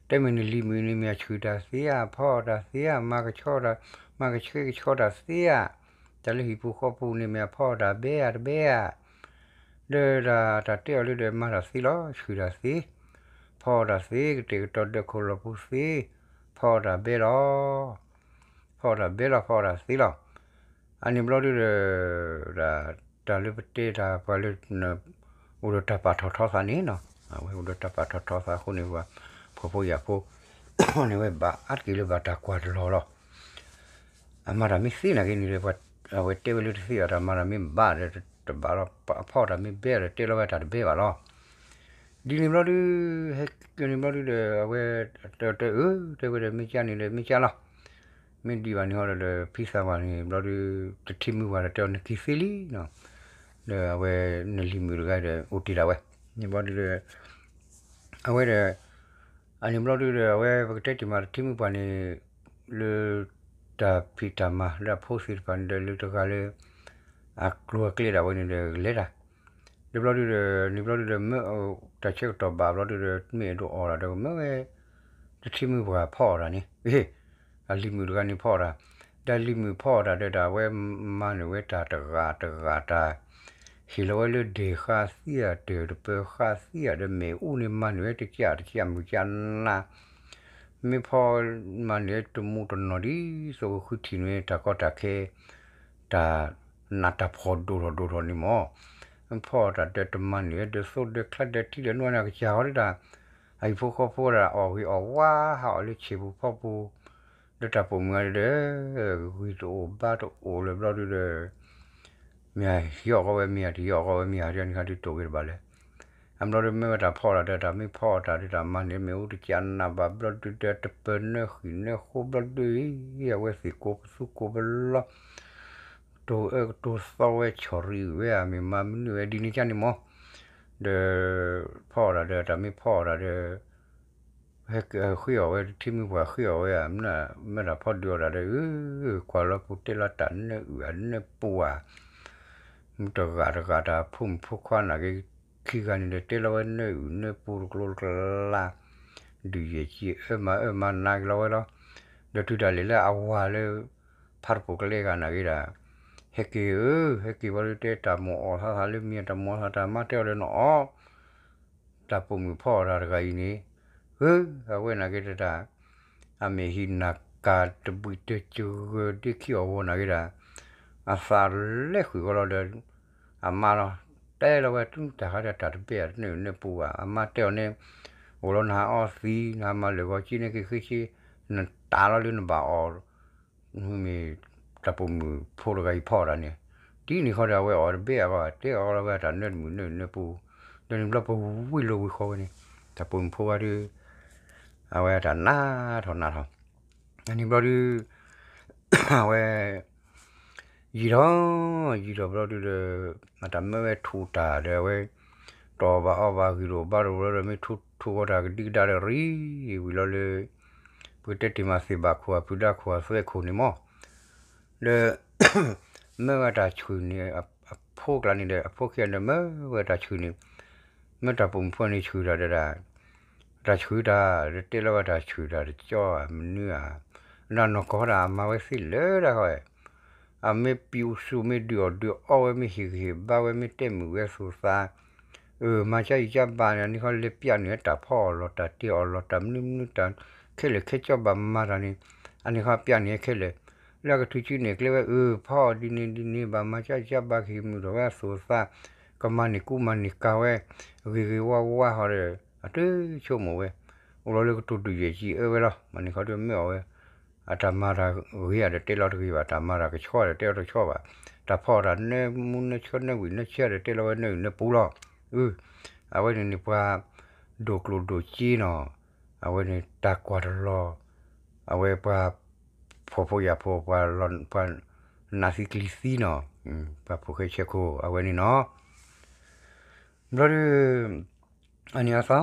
တဲမ့ၢ်နလံၤမုၣ်န့ၣ်မ့ၢ်အဆှုၣ်တၢ်သ့ဧါ ဖီအီၣ်တၢ်သ့ဧါ မၤကဆှဲကဆှီတၢ်သ့ဧါ တၢ်လၢဟံၣ်ပူၤဃီပူၤန့ၣ်မ့ၢ်အဖီအီၣ်တၢ်ဘဲဧါတဘဲဧါ ဒီးတၢ်တဲအီၤလၢဒီးမၤတၢ်သ့လီၤ ဆှုၣ်တၢ်သ့ ဖီအီၣ်တၢ်သ့ ကတဲာ်ကတီၤဒၢးခိၣ်လီၤပူၤသ့ ဖီအီၣ်တၢ်ဘဲလီၤ ဖီအီၣ်တၢ်ဘဲလီၤ ဖီအီၣ်တၢ်သ့လီၤ အန့ၣ်ဘျီဒုဒီး တၢ်လၢပတဲတၢ်ပှၤလၢ အိၣ်ဒီးတၢ်ပာ်ထီၣ်ထီသးန့ၣ်နီၤ အဝဲအိၣ်ဒီးတၢ်ပာ်ထီၣ်ထီသးအဃိန့ၣ် ပှၤဖှီၣ်ဖိယာ်ဖိ န့ၣ်ဝဲဘၣ်အါတက့ၢ်လၢဘၣ်တၢ်ကွၢ်တလီၤလီၤ အမၤတၢ်မ့ၢ်သ့နာ်က့န့ၣ်ဒီး အဝဲတဲဝဲလၢတသ့ဘၣ် တၢ်မၤတၢ်မ့ၢ်ဘၣ်ဒီးတဘၣ်လီၤ အဖီအီၣ်တၢ်မ့ၢ်ဘဲဒီးတဲလီၤဝဲတၢ်တဘဲဘၣ်လီၤ ဒ်န့ၣ်ဘျီဒု ဟဲက့ၤန့ၣ်ဘျီဒုဒီး အဝဲ တဲအၢ တဲဝဲဒီးမ့ၢ်ကၢန့ၣ်ဒီးမ့ၢ်ကၢလီၤ မ့ၢ်ဒံးဘၣ်န့ၣ်ဟီဒီး ဖံသးပှၢ်န့ၣ်ဘျီဒု တထံၣ်မုၢ်ပှၢ်ဒီးတဲအီၤနက့ၤသ့လံနီၤ ဒီးအဝဲနလံၤမုၣ်တဂၤဒီးအိၣ်တ့ၢ်ဒၣ်ဝဲ န့ၣ်ဘျီဒုဒီး အဝဲဒီး အန့ၣ်ဘျီဒုဒီး အဝဲပကတဲတ့ၢ်မးတထံၣ်မုၢ်ပှၢ်န့ၣ် လၢ တၢ်ဖံးတၢ်မၤလၢအဖိသ့ၣ်တဖၣ်န့ၣ်ဒီး လၢတဂၤလၢ အကျိၤအကျဲဒၣ်ဝဲန့ၣ်ဒီး လဲၤတၢ် ဒီးဘျီဒုဒီး န့ၣ်ဘျီဒုဒီး မ့ၢ်တၢ်ဆၢကတီၢ်ဘၣ်ဘျီဒုဒီး မ့ၢ်အဲၣ်ဒိးအီၣ်တၢ်ဒီး မ့ၢ်ဝဲ တထံမုၢ်ပှၢ်ဖီအီၣ်တၢ်န့ၣ်, အလံၤမုၣ်တဂၤန့ၣ်ဖီအီၣ်တၢ်, ဒီးလံၤမုၣ်ဖီအီၣ်တၢ်ဒီး တၢ်ဝဲမၤန့ၢ်ဝဲတၢ်တဂၤတဂၤတၢ်, ဟ့ၣ်လီၤဝဲလၢဒဲၣ်ဃါသံအတၢၢ်တပၢၤဃါသံအဒီးမ့ၣ်အူန့ၣ် မၤန့ၢ်ဝဲတကးတကးမုၢ်ကနၣ် မ့ၢ်ဖီမၤန့ၢ်တမူးတနီၤဒ်သိးကဃုထံၣ်န့ၢ်တၢ်ကီတၢ်ခဲ, တၢ်နးတၢ်ဖှီၣ်ဒိၣ်ထီၣ်ဒိၣ်ထီၣ်န့ၣ်မ့ၢ်, ဖီအီၣ်တၢ်ဒီးတမၤန့ၢ်ဝဲဒီးသိဒီးချါဒီးထံဒီးနွံန့ၣ် ကစၢ်ဃီဒီးတၢ်, အဟံၣ်ဖိဃီဖိဒၣ်အီၣ်ဂ့ၤအီၣ်ဝါဟးအီၣ်လၢဆံၣ်ပူၤဖီပူၤ, ဒီးတၢ်ပိာ်မုၣ်ဂၤဒီး ဂံၢ်တအိၣ်ဘါတအိၣ်လၢၤဘျီဒုဒီး မ့ၢ်ဟယီၣ်ဃီဝဲမ့ၢ်ဧါ တယီၣ်ဃီဝဲမ့ၢ်ဧါ ဒ်န့ၣ်ခါဒုးတိာ်ဂ့ၤတဘၣ်လဲၣ်. အဘျီဒီးမ့ၢ်ဝဲတၢ်ဖီအီၣ်တၢ်ဒီးတၢ်မ့ၢ်ဖီအီၣ်တၢ်ဒီးတၢ်မၤန့ၢ် မ့ၣ်အူတကးနးဘၣ်ဘျီဒုဒီး တပၢၤနၢဃံၣ်နၢဃိဘျီဒုအံၤ အဝဲသ့ၣ်ကိးပသူကိးပလီ ကတိၤအၢကတိၤသီဝဲ ဆီၣ်ရံဝဲဧါ မ့ၢ်မၤမနုၤဝဲဒ်န့ၣ်ကန့ၣ်မ့ၢ်, ဒီး ဖီအီၣ်တၢ်ဒီးတၢ်မ့ၢ်ဖီအီၣ်တၢ်ဒီး ဟဲဃ့အီၣ်ဝဲ တထံမုၢ်ပှၢ်ဃ့အီၣ်ဝဲဧါ, မ့ၢ်တၢ်ဖီဒုးအီၣ်တၢ်ဒီး ကွၢ်လီၤပူၤတဲလီၤတၢ်နၢအုၣ်အနၢပူဧါ, မ့ၢ်တဂၤတဂၤတၢ်ဖိမုၣ်ဖိခွါနာ်က့ ခံဂၤန့ၣ်ဒီး တဲလီၤဝဲနၢအုၣ်နၢပူတကျိတကျါ, ဒုးယဲၢ်ကံအၢမၤအၢမၤနးက့ၤလီၤဝဲလီၤ. ဒီးတုၤဒၣ်လဲာ်လၢအဝၤလၢ ဖးတပိာ်ကလဲဂၤနာ်က့ဒၣ်, ဟဲက့ၤဧၢ, ဟဲက့ၤဘျီဒုတဲ တၢ်မိၣ်အီၣ်သးသးလၢမံၤ တၢ်မိၣ်အီၣ်သး တၢ်မါတဲအီၤလၢနအီၣ် တၢ်ပိာ်မုၣ်ဖီအီၣ်တၢ်တဂၤအံၤန့ၣ်, ဧၢ, အဝဲနာ်က့တတၢ်, အမ့ၢ်ဟံးနၤကၤတဘှံးတစၢၤဒ့ခံအီၤဝီနာ်က့ဒၣ်, အသးလဲၤဃုာ်ဃီလီၤဒီး အမါလီၤ, တဲလီၤဝဲ တုၤတၢ်ဃးဒီးတၢ်တဘ့ၣ်အတနၢၣ်နၢပူဘၣ်, အမါတဲအီၤန့ၣ်, အိၣ်လီၤနဟးအီသံ နဟးမၤလၢာ်ဂီၤက့န့ၣ်က့ၤဃ့ဆ့, နတၢ်လီၤလၢနဘၣ်အီၣ် မ့ၢ်တၢ်ပိာ်မုၣ်ဖိတဂၤအံၤဖီအီၣ်တၢ်န့ၣ်, ဒ်န့ၣ်ဃီဒီးအဝဲအီၣ်တဘ့ၣ်အဂီၢ် တဲအီၤလီၤဝဲတၢ်နၢတမုၣ်နၢနၢပူ, ဒီးန့ၣ်ဘျီပဝံၤလိာ်ဝံၤဃီဝဲန့ၣ်, တၢ်ပိာ်မုၣ်ဖိဝဲဒီး အဝဲတၢ်နးထီၣ်နးထီၣ်, န့ၣ်ဘျီဒု အဝဲ ယံာ်ထီၣ် ယံာ်ထီၣ်ဘျီဒုဒီး အတၢ်မၢဝဲထူးတၢ်ဒီးအဝဲ တအီၣ်ဘၣ်အီဘၣ်ဂံၢ်တအိၣ်ဘါတအိၣ်လၢၤဒီး မ့ၢ်ထူးထူးဂီၤတၢ်ကဒံကဒါဒီးရံ ဝံၤလီၤလၢ ပကတဲတ့ၢ်မးသ့ၣ်ဘၣ်ခိၣ်အဖုဒါခိၣ်အသွဲခိၣ်န့ၣ်မီၢ်, ဒီး မၢဝဲတၢ်ဆှုၣ်န့ၣ် အဖိကျါန့ၣ်ဒီး အဖိခံဂၤဒီးမၢဝဲတၢ်ဆှုၣ်န့ၣ်, မၢတၢ်ပိာ်မုၣ်ဖိန့ၣ်ဆှုၣ်တၢ်ဒီး တၢ်ဆှုၣ်တၢ် တဲလီၤဝဲတၢ်ဆှုၣ်တၢ်တကၠီဧါ မနုၤဧါ, ဒီးနီၢ်ကီၢ်ဒၣ်အမၤဝဲသ့လၢဒၣ်ဃီ, အမ့ၢ်ပံၤအူဆူၣ် မ့ၢ်ဒုးအီၣ်ဒုးအီဝဲ မ့ၢ်ဟ့ၣ်ဂံၢ်ဟ့ၣ်ဘါဝဲ မ့ၢ်တဲမုာ်ဝဲသူၣ်သး, အၢ မၤကၢ်အံၤကၢ်ဘါန့ၣ် အန့ၣ်ခီလဲၤပျးန့ၢ်ဝဲတၢ်ဖီအီၣ်လီၤ တၢ်တ့အီၣ်လီၤ တၢ်မနုၤမနုၤတၢ်ခဲလၢာ်ခဲဆ့ဘၣ်မၤတၢ်န့ၣ်, အန့ၣ်ခီပျးန့ၢ်ခဲလၢာ်, လၢအကထုးစုန့ၢ်ကျဲဝဲ အၢ ဖီအီၣ်ဒ်န့ၣ်ဒ်န့ၣ် ဘၣ်မၤကၢ်အံၤကၢ်ဘါ ကဟ့ၣ်မုာ်ထီၣ်ဝဲအသူၣ်အသး, ကမၤန့ၢ်ကူမၤန့ၢ်ကၤဝဲ, ဂ့ၤဂ့ၤဝါဝါဃီဒီး အတဆိကမိၣ်ဝဲ, အိၣ်လီၤလၢကတိၤဒုးယဲၢ်ကံအၢဝဲလီၤ, မ့ၢ်န့ၣ်ခီဒီးမၢအီၣ်ဝဲ အတၢ်မၤတၢ်ဂ့ၤဧါဒီးတဲလီၤတဂ့ၤဘၣ်, တၢ်မၤတၢ်ကဆှီဒီးတဲအီၤတဆှီဘၣ်, တၢ်ဖီအီၣ်တၢ်နၢမူနၢဆှီနၢဝံၣ်နၢဆှီဒီးတဲလီၤဝဲနၢအုၣ်နၢပူလီၤ, အၢ, အဝဲန့ၣ်န့ၣ်ပှၤ ဒိၣ်ကျိၣ်ဒိၣ်စ့နီၤ, အဝဲန့ၣ်တၢ်ကွၢ်တလီၤ, အဝဲပှၤ ဖှီၣ်ဖိယာ်ဖိ ပှၤ ပှၤနးသံကျံၤသံနီၤ, ပှၤဖိၣ်ဃဲဆဲခိၣ် အဝဲန့ၣ်နီၤ, ဘျီဒု အန့ၣ်အသီ, အန့ၣ်အသီ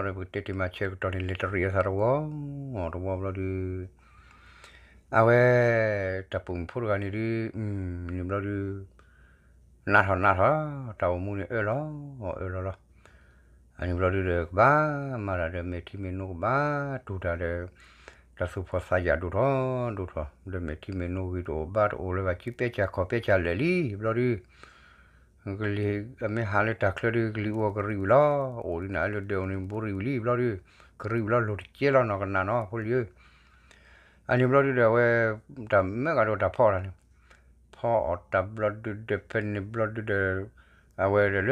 ဒီး ပကတဲတ့ၢ်မးဆၢကတီၢ်န့ၣ် လဲၤတရံးအသးတဝီ, တဝီဘျီဒု, အဝဲ တၢ်ပိာ်မုၣ်ဖိတဂၤန့ၣ်ဒု, န့ၣ်ဘျီဒု, နးထီၣ်နးထီၣ်, တၢ်အိၣ်မူန့ၣ်အၢၣ်လီၤ, အၢၣ်လီၤလီၤ, အန့ၣ်ဘျီဒုဒီး ကဘၣ်မၤတၢ်ဒီး မဲာ်ထံမဲာ်နိကဘၣ်တူၢ်တၢ်ဒီး, တၢ်သူၣ်ဖှီၣ်သးယာ်ဒိၣ်ထီၣ်ဒိၣ်ထီၣ်, ဒီးမဲာ်ထံမဲာ်နိဂံၢ်တအိၣ်ဘါတအိၣ်လၢၤဘၣ် စုပဲကၢ်ခီၣ်ပဲကၢ်လဲၣ်လံ, ဘျီဒု ကလံၤအမ့ၢ်ဟးလၢတၢ်ချၢဒု ကလံၤအူအီၣ်ကရံးဝံၤလီၤ, အိၣ်ဒ်န့ၣ်လၢဒၢးအိၣ်န့ၣ် ဘူးရံးဝံၤလံ ဘျီဒု, ကရံးဝံၤလီၤ လိၣ်တကဲလီၤနီၢ်ကနၣ်နီၤ ဖိလံၤဧၢ, အန့ၣ်ဘျီဒုဒီးအဝဲ, တၢ်မၢကဒီးတၢ်ဖီအီၣ်တၢ်န့ၣ်, ဖီအီၣ်တၢ်ဘျီဒုဒီး ဖဲန့ၣ်ဘျီဒုဒီး, အဝဲဒီးလၢ,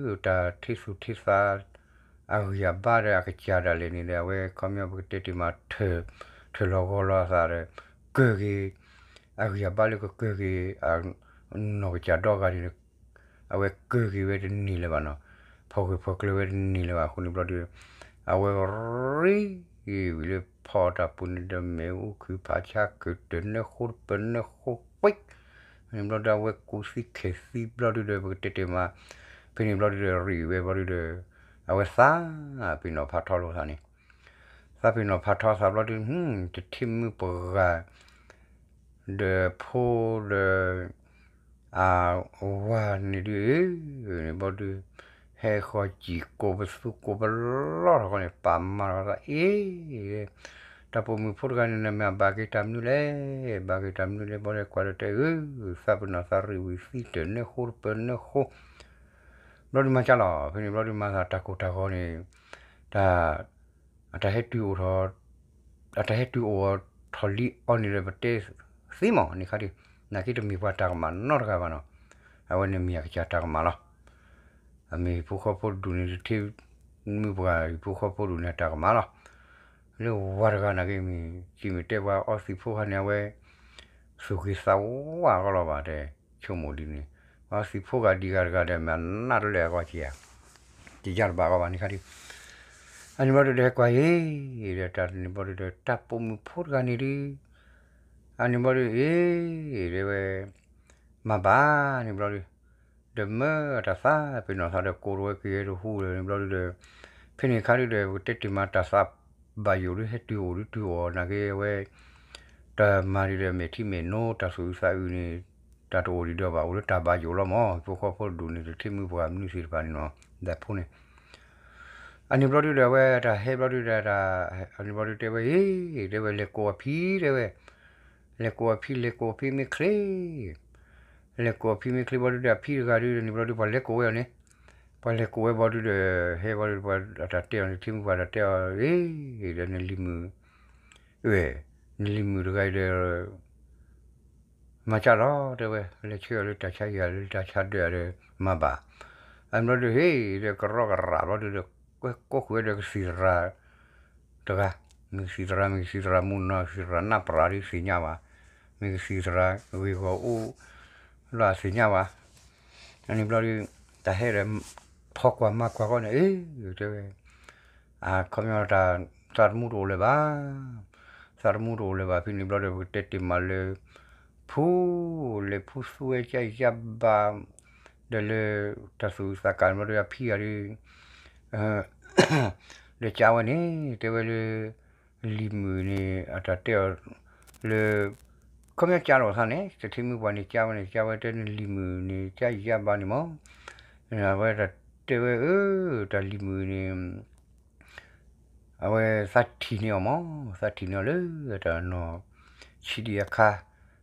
တၢ်ထံသူၣ်ထံသး, အဂံၢ်အဘါဒီးအကစၢ်ဒၣ်လဲာ်န့ၣ်ဒီး အဝဲခီပညီပကတဲတ့ၢ်မး, ထုးလီၤဂီၤလီၤအသးဒီး, ကၢၢ်က့ၤ, အဂံၢ်အဘါလၢကကၢၢ်က့ၤ, နီၢ်ကစၢ်ဒီဂၤန့ၣ်ဒီး အဝဲကၢၢ်က့ၤဝဲတန့ၢ်လၢၤဘၣ်နီၤ, ဖီၣ်ဂၢၢ်ဖီၣ်ကျၢၤဝဲတန့ၢ်လၢၤဘၣ်အဃိန့ၣ်ဘျီဒု, အဝဲရံ, ဝံၤလၢဖီအီၣ်တၢ်ပူၤန့ၣ်ဒီး မ့ၣ်အူခုၣ်ဖးဆါခုၣ်တၢၢ်နၢဃိတပၢၤနၢဃိပှ့ၤ, န့ၣ်ဘျီဒုအဝဲကူးသံခဲၣ်သံဘျီဒုဒီး ပကတဲတ့ၢ်မး, ဖဲန့ၣ်ဘျီဒုဒီးရံးဝဲဘျီဒုဒီး, အဝဲသး, ပ့ၤနီၣ်ဖးထီလိာ်သးန့ၣ် သးပ့ၤနီၣ်ဖးထီသးဘျီဒု, တထံမုၢ်ပှၢ်, ဒီးဖိဒီး, အဝၤန့ၣ်ဒုး န့ၣ်ဘျီဒုး ဟဲဃီၤစံၣ်ကိးပသူကိးပလီၢ်ထီၣ်ဃီန့ၣ် ပာ်မၤထီၣ်သးအ့ၣ် တၢ်ပိာ်မုၣ်ဖိတဂၤန့ၣ် နမ့ၢ်ဘၣ်က့ၤတၢ်မနုၤလဲၣ်, ဘၣ်က့ၤတၢ်မနုၤလဲၣ် ဘျီဒုးကွၢ်ဒီးတဲအၢ သးပ့ၤနီၣ်သးရ့ၣ်ဝံၤသံတၢၢ်နၢဃိတပၢၢ်နၢဃိ ဘျီဒုးမၤကၢ်လီၤ ဖဲန့ၣ်ဘျီဒုးမၤသးတၢ်ကိၢ်တၢ်ဂီၤန့ၣ် တၢ် အတၢ်ဟဲတုၤအိၣ်ထီၣ် အတၢ်ဟဲတုၤအိၣ်ထီၣ်လံအီၤန့ၣ်ဒီး ပတဲသ့မး န့ၣ်ခါဒုး နာ်က့တမ့ၢ်ပှၤတၢ်ကမၣ်နီတဂၤဘၣ်နီၤ, အဝဲန့ၣ်မ့ၢ်အကစၢ်တၢ်ကမၣ်လီၤ. အမ့ၢ်ဟံၣ်ဖိဃီဖိတဒူၣ်န့ၣ် တထံၣ်မုၢ်ပှၤဟံၣ်ဖိဃီဖိတဒူၣ်န့ၣ် အတၢ်ကမၣ်လီၤ. လၢဝၤတဂၤနာ်က့မ့ၢ် စံးမ့ၢ်တဲပှၤအီသံးဖိခါန့ၣ် အဝဲ သူၣ်ဂ့ၤသးဝါအဂီၢ်လီၤဘၣ်တဲ ဆိကမိၣ်ဒ်န့ၣ်, အီသံးဖိဂၤဒံးဂၤတဂၤဒီး မ့ၢ်အနၢ်တလၢအဂီၢ်က့ၤဧါ, တယၢ်တဘၣ်အဂီၢ်ဘၣ်န့ၣ်ခါဒုး, အန့ၣ်ဘျီဒုးဒီးဟဲကွၢ်အ့ၣ် ဒီးတၢ်န့ၣ်ဘျီဒုးဒီး တၢ်ပိာ်မုၣ်ဖိတဂၤန့ၣ်ဒုး အန့ၣ်ဘျီဒုးအ့ၣ် တဲဝဲ မၤဘၣ်န့ၣ်ဘျီဒုး ဒီးမၢတၢ်သးပ့ၤနီၣ်သးဒီးကိးတဝဲက့ၤတဟူဒီးန့ၣ်ဘျီဒုးဒီး ဖဲန့ၣ်ခါဒုးဒီး ပကတဲတ့ၢ်မးတၢ်သးဘၣ်ယိၣ်ဒုးဟဲတုၤအိၣ်ဒုးတုၤအီၤနာ်က့အဝဲ တၢ်မၤဒုးဒီးမဲာ်ထံမဲာ်နိ တၢ်သူၣ်အုးသးအုးန့ၣ် တၢ်တအိၣ်ဒံးဒီးဘၣ် အိၣ်လၢတၢ်ဘၣ်ယိၣ်လီၤမး ဟံၣ်ဖိဃီဖိတဒူၣ်န့ၣ် တထံၣ်မုၢ်ပှၤမနုၤသ့ၣ်တဖၣ်န့ၣ်နီၤ ဒၣ်ဖိန့ၣ် အန့ၣ်ဘျီဒုးဒီး အဝဲတၢ်ဟဲဘျီဒုးဒီး အန့ၣ်ဘျီဒုးတဲဝဲ အ့ တဲဝဲ လဲၤကိးအဖံတဲဝဲ, လဲၤကိးအဖံ လဲၤကိးအဖံမ့ၢ်ချ့, လဲၤကိးအဖံမ့ၢ်ချ့ဘျီဒုးဒီး အဖံတဂၤဒုးန့ၣ်ဘျီဒုး ပှၤလဲၤကိးဝဲအီၤန့ၣ်, ပှၤလဲၤကိးဝဲဘျီဒုးဒီး ဟဲဘျီဒုး ပှၤအတၢ်တဲအီၤန့ၣ် ထံၣ်မုၢ်ပှၤတၢ်တဲအီၤ အ့ ဒီးနလံၤမုၣ် အ့ နလံၤမုၣ်တဂၤအံၤဒီး မၤကၢ်လီၤ တဲဝဲ လဲၤဆှၢအီၤလၢတၢ်ဆါဟံၣ်လၢတၢ်ဆါဒၢးဒီး မၤဘၣ်, အန့ၣ်ဘျီဒုး ဟ့ၣ်ဒီးကရီကရးဘျီဒုးဒီး ကွဲကိးဃုာ်ဝဲဒီးကသံၣ်သရၣ်တဂၤ, မ့ၢ်ကသံၣ်သရၣ် မ့ၢ်ကသံၣ်သရၣ်မူနီၤ ကသံၣ်သရၣ်နၢ်ပရၣ်ဒုးသ့ၣ်ညါဘၣ်, မ့ၢ်ကသံၣ်သရၣ်ဂ့ၢ်ဂီၢ်အိၣ် လီၤအသ့ၣ်ညါဘၣ်, အန့ၣ်ဘျီဒုး တၢ်ဟဲဒီး ဖီကွၢ်မၤကွၢ်ဃီန့ၣ် အ့ တဲဝဲ အခီပညီတၢ် သးသမူတအိၣ်လၢၤဘၣ်, သးသမူတအိၣ်လၢၤဘၣ် ဖဲန့ၣ်ဘျီဒီး ပကတဲတ့ၢ်မးလၢ ဖူ လဲၤဖူသူဝဲကၢ်အံၤကၢ်ဘၣ် ဒီးလၢ တၢ်သူၣ်အုးသးကၢ်န့ၣ်ဘျီဒီး အဖံဂၤဒုး ဒီးကၢ်ဝဲန့ၣ် တဲဝဲလၢ လံၤမုၣ်န့ၣ် အတၢ်တဲအီၤ လၢ ခီပညီကၢ်လီၤသးန့ၣ် တထံၣ်မုၢ်ပှၤန့ၣ် ကၢ်ဝဲန့ၣ် ကၢ်ဝဲတဲန့ၣ်လံၤမုၣ်န့ၣ် ကၢ်အံၤကၢ်ဘၣ်န့ၣ်မး, အဝဲတၢ်တဲဝဲအၢ တၢ်လံၤမုၣ်န့ၣ် အဝဲသးထံၣ်န့ၢ်အီၤမး, သးထံၣ်န့ၢ်အီၤလၢတၢ်နီၢ်ဆံးဒံးအခါ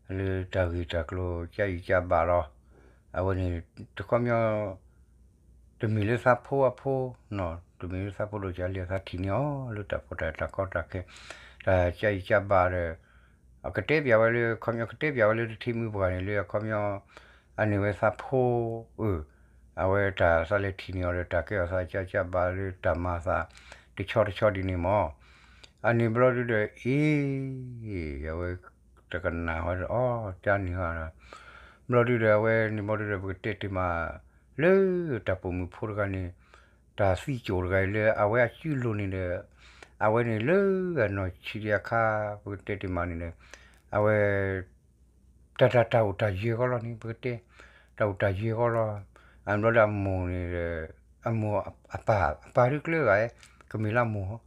လၢတၢ်ဂ့ၢ်တၢ်ကျိၤကၢ်အံၤကၢ်ဘၣ်လီၤ, အဝဲန့ၣ် တခီပညီ တမ့ၢ်လၢသးဖိအဖိနီၤ, တမ့ၢ်လၢသးဖိဒီးကၢ်လံ အသးထံၣ်န့ၢ်အီၤလၢတၢ်ဖိတၢ်တၢ်ကီတၢ်ခဲ တၢ်ကၢ်အံၤကၢ်ဘၣ်ဒီး အကတဲပၠးဝဲလၢ ခီပညီကတဲပၠးဝဲလၢတထံၣ်မုၢ်ပှၤန့ၣ် လၢအခီပညီ အန့ၢ်ဝဲသးဖိ အၢ အဝဲတၢ်သးလဲၤထံၣ်န့ၢ်အီၤဒီး တၢ်ကဲအီၤသးကၢ်ကၢ်ဘၣ်လၢတၢ်မၤသး တဆီတဆီဒ်န့ၣ်မး, အန့ၣ်ဘျီဒုဒီး အ့ အဝဲတကနၣ်ဟီဒီး အီ ကၢ်န့ၣ်ဟီဒီး ဘျီဒုဒီး အဝဲန့ၣ်ဘျီဒုဒီး ပကတဲတ့ၢ်မး လၢတၢ်ပိာ်မုၣ်ဖိတဂၤန့ၣ် တၢ်သံစိၣ်တဂၤအံၤလၢအဝဲအစုလိၤန့ၣ်ဒီး အဝဲန့ၣ်လၢအနီၢ်ဆံးဒံးအခါ ပကတဲတ့ၢ်မးန့ၣ်ဒီး အဝဲ တၢ်တၢ်တၢ်အိၣ်တၢ်ယၢၤဃီလီၤန့ၣ် ပကတဲ တၢ်အိၣ်တၢ်ယၢၤဃီလီၤ, အဘျီဒီးအမိၢ်န့ၣ်ဒီး အမိၢ်အပၢ် အပၢ်ဒုကျၢဂၤ ကမ့ၢ်လၢအမိၢ်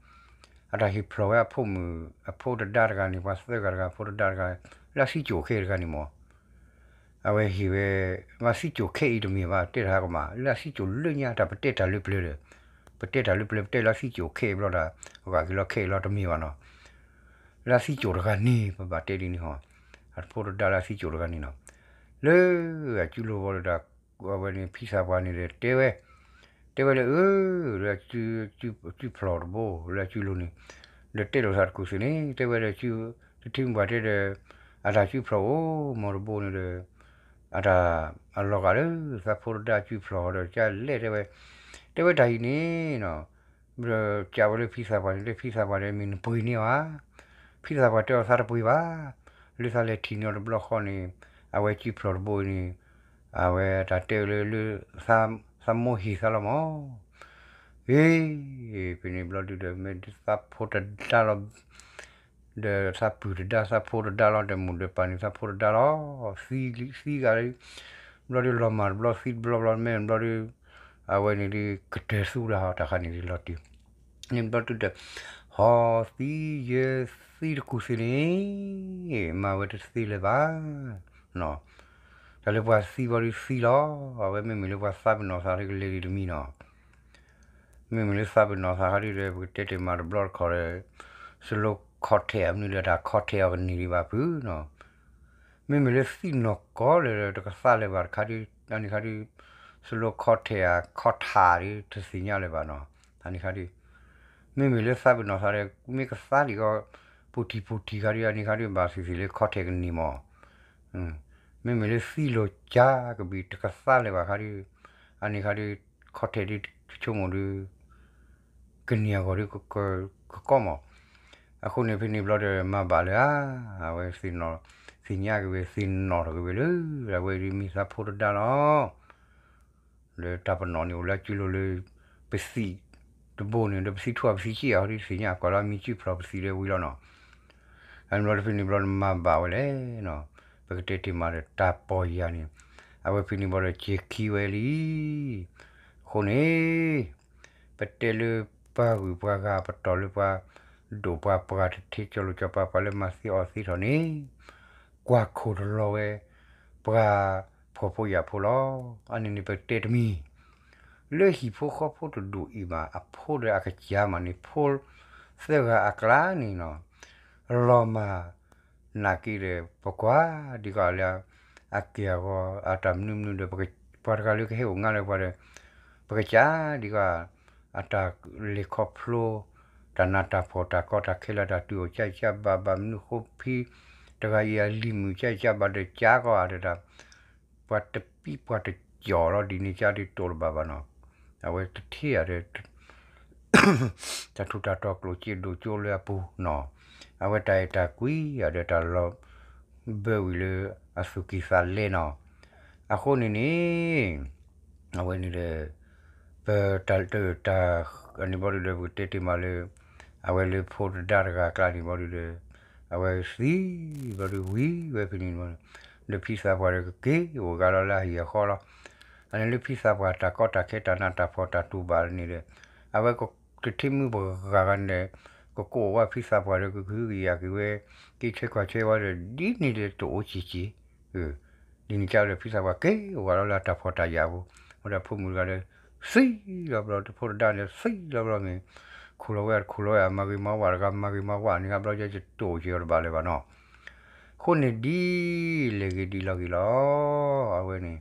အတၢ်ဟ့ၣ်ဖျိးဝဲအဖိမုၣ် အဖိတဒါတဂၤန့ၣ် ပှၤသၢဂၤတဂၤ အဖိတဒါတဂၤ လၢအသံစိၣ်ခဲအံၤတဂၤန့ၣ်မး အဝဲဟ့ၣ်ဝဲ မ့ၢ်သံစိၣ်ခဲအံၤတမ့ၢ်ဘၣ် တဲတဟါကမၣ် လၢအသံစိၣ်လၢညါ တၢ်ပတဲတၢ်လၢပျၢၤဒီး ပတဲတၢ်လၢပျၢၤ ပတဲလၢအသံစိၣ်ခဲအံၤဘျီဒီး အဂၤက့ၤလီၤခဲအံၤလီၤတမ့ၢ်ဘၣ်နီၤ လၢအသံစိၣ်တဂၤန့ၣ် ပဘၣ်တဲဒ်န့ၣ်ဟီ အဖိတဒါလၢအသံစိၣ်တဂၤန့ၣ်နီၤ လၢအစုလိၤဘီဒီး အဝဲန့ၣ်ဖံသးပှၢ်န့ၣ်ဒီးတဲဝဲ တဲဝဲလၢအ လၢအစုဖျိးတဘိ လၢအစုလိၤန့ၣ် ဒီးတဲလိာ်သးတကူၣ်သ့ၣ်န့ၣ် တဲဝဲဒီး တထံၣ်မုၢ်ပှၢ်တဲဒီး အတၢ်စုဖျိးအိၣ်မီၤတဘိန့ၣ်ဒီး အတၢ်အလီၤဂာ်လၢ သးဖိတဒါစုဖျိးဒီး ကလဲၣ်တဲဝဲ တဲဝဲတၢ်အံၤန့ၣ်နီၤ ကးဝဲလၢဖံသးပှၢ်န့ၣ် လၢဖံသးပှၢ်ဒီးမ့ၢ်နပှ့ၤန့ၢ်အီၤဧါ ဖံသးပှၢ်တဲအီၤသးတပှ့ၤဘၣ် လၢသးလဲၤထံၣ်န့ၢ်အီၤတဘျီဃီန့ၣ် အဝဲစုဖျိးတဘိန့ၣ် အဝဲတၢ်တဲဝဲလၢ လၢ သးမိၢ်ဟ့ၣ်သးလီၤမး အ့ ဖဲန့ၣ်ဘျီဒုဒီး မ့ၢ်သးဖိတဒါလီၤ ဒီးသးပုၢ်တဒါ သးဖိတဒါလီၤ ဒီးမိၢ်ဒီးပၢ်န့ၣ် သးဖိတဒါလီၤ သံဂၤလံ ဘျီဒုလီၤမၢ်တဘျီ သံတဘျီဘျီ မ့ၢ်ဘျီဒု အဝဲန့ၣ်ဒု ကတၢၢ်သူဒၣ်ဟီ တၢ်ခါန့ၣ်ဒုလီၤတံၢ် န့ၣ်ဘျီဒုဒီး ဟီသံယၢၤသံတကူၣ်သ့ၣ်န့ၣ် မၤဝဲတသ့လၢၤဘၣ် နီၤ တၢ်လၢပှၤသံဘီဒုးသံလီၤ. အဝဲမ့မ့ၢ်လၢပှၤသးပ့ၤနီၣ်သးဒီးကလဲၤဒံးတမံၤနီၤ. မ့မ့ၢ်လၢသးပ့ၤနီၣ်သးခါဒုးဒီး ပကတဲတ့ၢ်မးတဘျီတခီၣ်ဒီး စလိခီထဲးအမနုၤဒီး တၢ်ခီထဲးအီၤကန့ၢ်ဒံးဘၣ်ဖုနီၤ. မ့မ့ၢ်လၢသံနီၢ်ကီၢ်လၢတကသးလၢၤဘၣ်တခါဒုး အန့ၣ်ခါဒုး စလိခီထဲးအခီထးဒုး တသ့ၣ်ညါလၢၤဘၣ်နီၤ. အန့ၣ်ခါဒုး မ့မ့ၢ်လၢသးပ့ၤနီၣ်သးဒီး မ့ၢ်ကသါဒံးကီး ပူၤတံၢ်ပူၤတံၢ်ခါဒုး အန့ၣ်ခါဒုး ဘၣ်သ့ၣ်သ့ၣ်လၢခီထဲးကန့ၢ်မး. မ့မ့ၢ်လၢသံလိာ်ကၢကဘံၣ်တကသါလၢၤဘၣ်ခါဒုး အန့ၣ်ခါဒုး ခီထဲးဒုး ဆိကမိၣ်ဒုး ကန့ၢ်အဂီၢ်ဒုး ကကီမး. အဃိန့ၣ်ဖဲန့ၣ်ဘျီဒီး မၤဘၣ်လၢၤဧါ, အဝဲသ့ၣ်နီၣ် သ့ၣ်ညါက့ၤဝဲ သ့ၣ်နီၣ်ထီၣ်က့ၤဝဲလၢ အဝဲဒုးမ့ၢ်သးဖိတဒါလီၤ. လၢတၢ်ပနီၣ်န့ၣ်အိၣ်လၢအစုလိၤလၢ ပသံၣ်တဘိန့ၣ်ဒီး ပသံၣ်ထူၣ်အပသံၣ်က့ၣ်အီၤဒုးသ့ၣ်ညါ ကွၢ်လၢအမံၤစုဖျိးပသံၣ်ဒီးဝံၤလီၤနီၤ. အန့ၣ်ဘျီဒီးဖဲန့ၣ်ဘျီဒီးမၤဘၣ်ဝဲလဲၣ်နီၤ. ပကတဲတ့ၢ်မးဒီးတၢ်ပီၢ်ယၢ်န့ၣ် အဝဲဖဲန့ၣ်ဘျီဒီးစ့ၤခံဝဲလံ. အဃိန့ၣ် ပတဲလၢပှၤဂုၤပှၤဂၤ ပတီၢ်လၢပှၤဒိၣ်ပှၤပှၢ်တထ့ကၠီလိၤကၠီပၤ ပှၤလၢမၤသ့အီၣ်သ့ထီၣ်န့ၣ် ကွၢ်ခိၣ်တလီၤဝဲ ပှၤဖှီၣ်ဖိယာ်ဖိလီၤ. အန့ၣ်န့ၣ်ပတဲတမံၤ လၢဟံၣ်ဖိဃီဖိတဒူၣ်အံၤမး အဖိဒီးအကစၢ်မးန့ၣ် ဖိသၢဂၤအကျါန့ၣ်နီၤ လီၤမၢ် နာ်က့ဒီး ပကွၢ်ဒံးကီးလၢ အက့ၢ်အဂီၤ အတၢ်မနုၤမနုၤဒီး ပှၤတဂၤလၢကဟဲအိၣ်ငါလၢပှၤဒီး ပကစၢ်ဒံးကီး အတၢ်လဲၤခီဖျိ တၢ်နးတၢ်ဖှီၣ် တၢ်ကီတၢ်ခဲလၢတၢ်တုၤအိၣ်ကၢ်ကၢ်ဘၣ်ဘၣ် မနုၤဃိဖံ တဂၤအံၤအလံၤမုၣ်ကၢ်ကၢ်ဘၣ်ဒီး ကၢ်ကီၢ်အါဒီးတၢ် ပှၤတပံပှၤတကၠီၤလီၤ ဒ်န့ၣ်ကၢ်ဒုးတိာ်တဘၣ်ဘၣ်နီၤ. အဝဲတထံၣ်ဧါဒီး တၢ်ထူးတၢ်တီၤကျိၣ်စ့ဒိၣ်ကၠိလၢအပူၤနီၤ, အဝဲတၢ်အဲၣ်တၢ်ကွံဧါဒီးတၢ်လီၤဘၢဝံၤလၢအသူၣ်ကံၢ်သးလဲနီၤ. အဃိန့ၣ်န့ၣ် ပတၢ်လၢတၢ် အန့ၣ်ဘီဒုဒီး ပကတဲတ့ၢ်မးလၢ အဝဲလၢဖိတဒါတဂၤအကျါန့ၣ်ဘီဒုဒီး အဝဲသံဘီဒုဝံၤဝဲဖဲန့ၣ် ဒီးဖံသးပှၢ်ဒီးကက့ၤအိၣ်ဂၤလီၤလၢအဟံၣ်အဃီလီၤ. အန့ၣ်လၢဖံသးပှၢ်တၢ်ကီတၢ်ခဲတၢ်နးတၢ်ဖှီၣ်တၢ်တူၢ်ဘၣ်န့ၣ်ဒီး အဝဲတထံၣ်မုၢ်ပှၤဂၤဂၤန့ၣ်ဒီး ကကိးဝဲဖံသးပှၢ်ဒီးကဟုကယာ်က့ၤဝဲ က့ၤဆဲးကွၢ်ဆဲးဝဲဒီး ဒ်န့ၣ်ဒီးတအိၣ်က့ၤက့ၤ ဒ်န့ၣ်ကၢ်ဒီးဖံသးပှၢ်က့ၤအိၣ်ဂၤလီၤလၢအတၢ်ဖှီၣ်တၢ်ယာ်ပူၤ, ဝဲဒၣ်ဖိမုၣ်တဂၤဒီး သံလီၤဘျီ တဖိတဒါန့ၣ် သံလီၤဘျီမ့ၢ် ခူၣ်လီၤဝဲတခူၣ်လီၤဝဲ မၤဂ့ၤမၤဝးတဂၤ မၤဂ့ၤမၤဝးန့ၣ် ဘျီယဲယတိၢ်က့ၤအီၤတဘၣ်လၢၤဘၣ်နီၤ. အဃိန့ၣ်ဒ်လဲၣ်ဂ့ၤဒ်လီၤဂ့ၤလီၤ. အဝဲန့ၣ်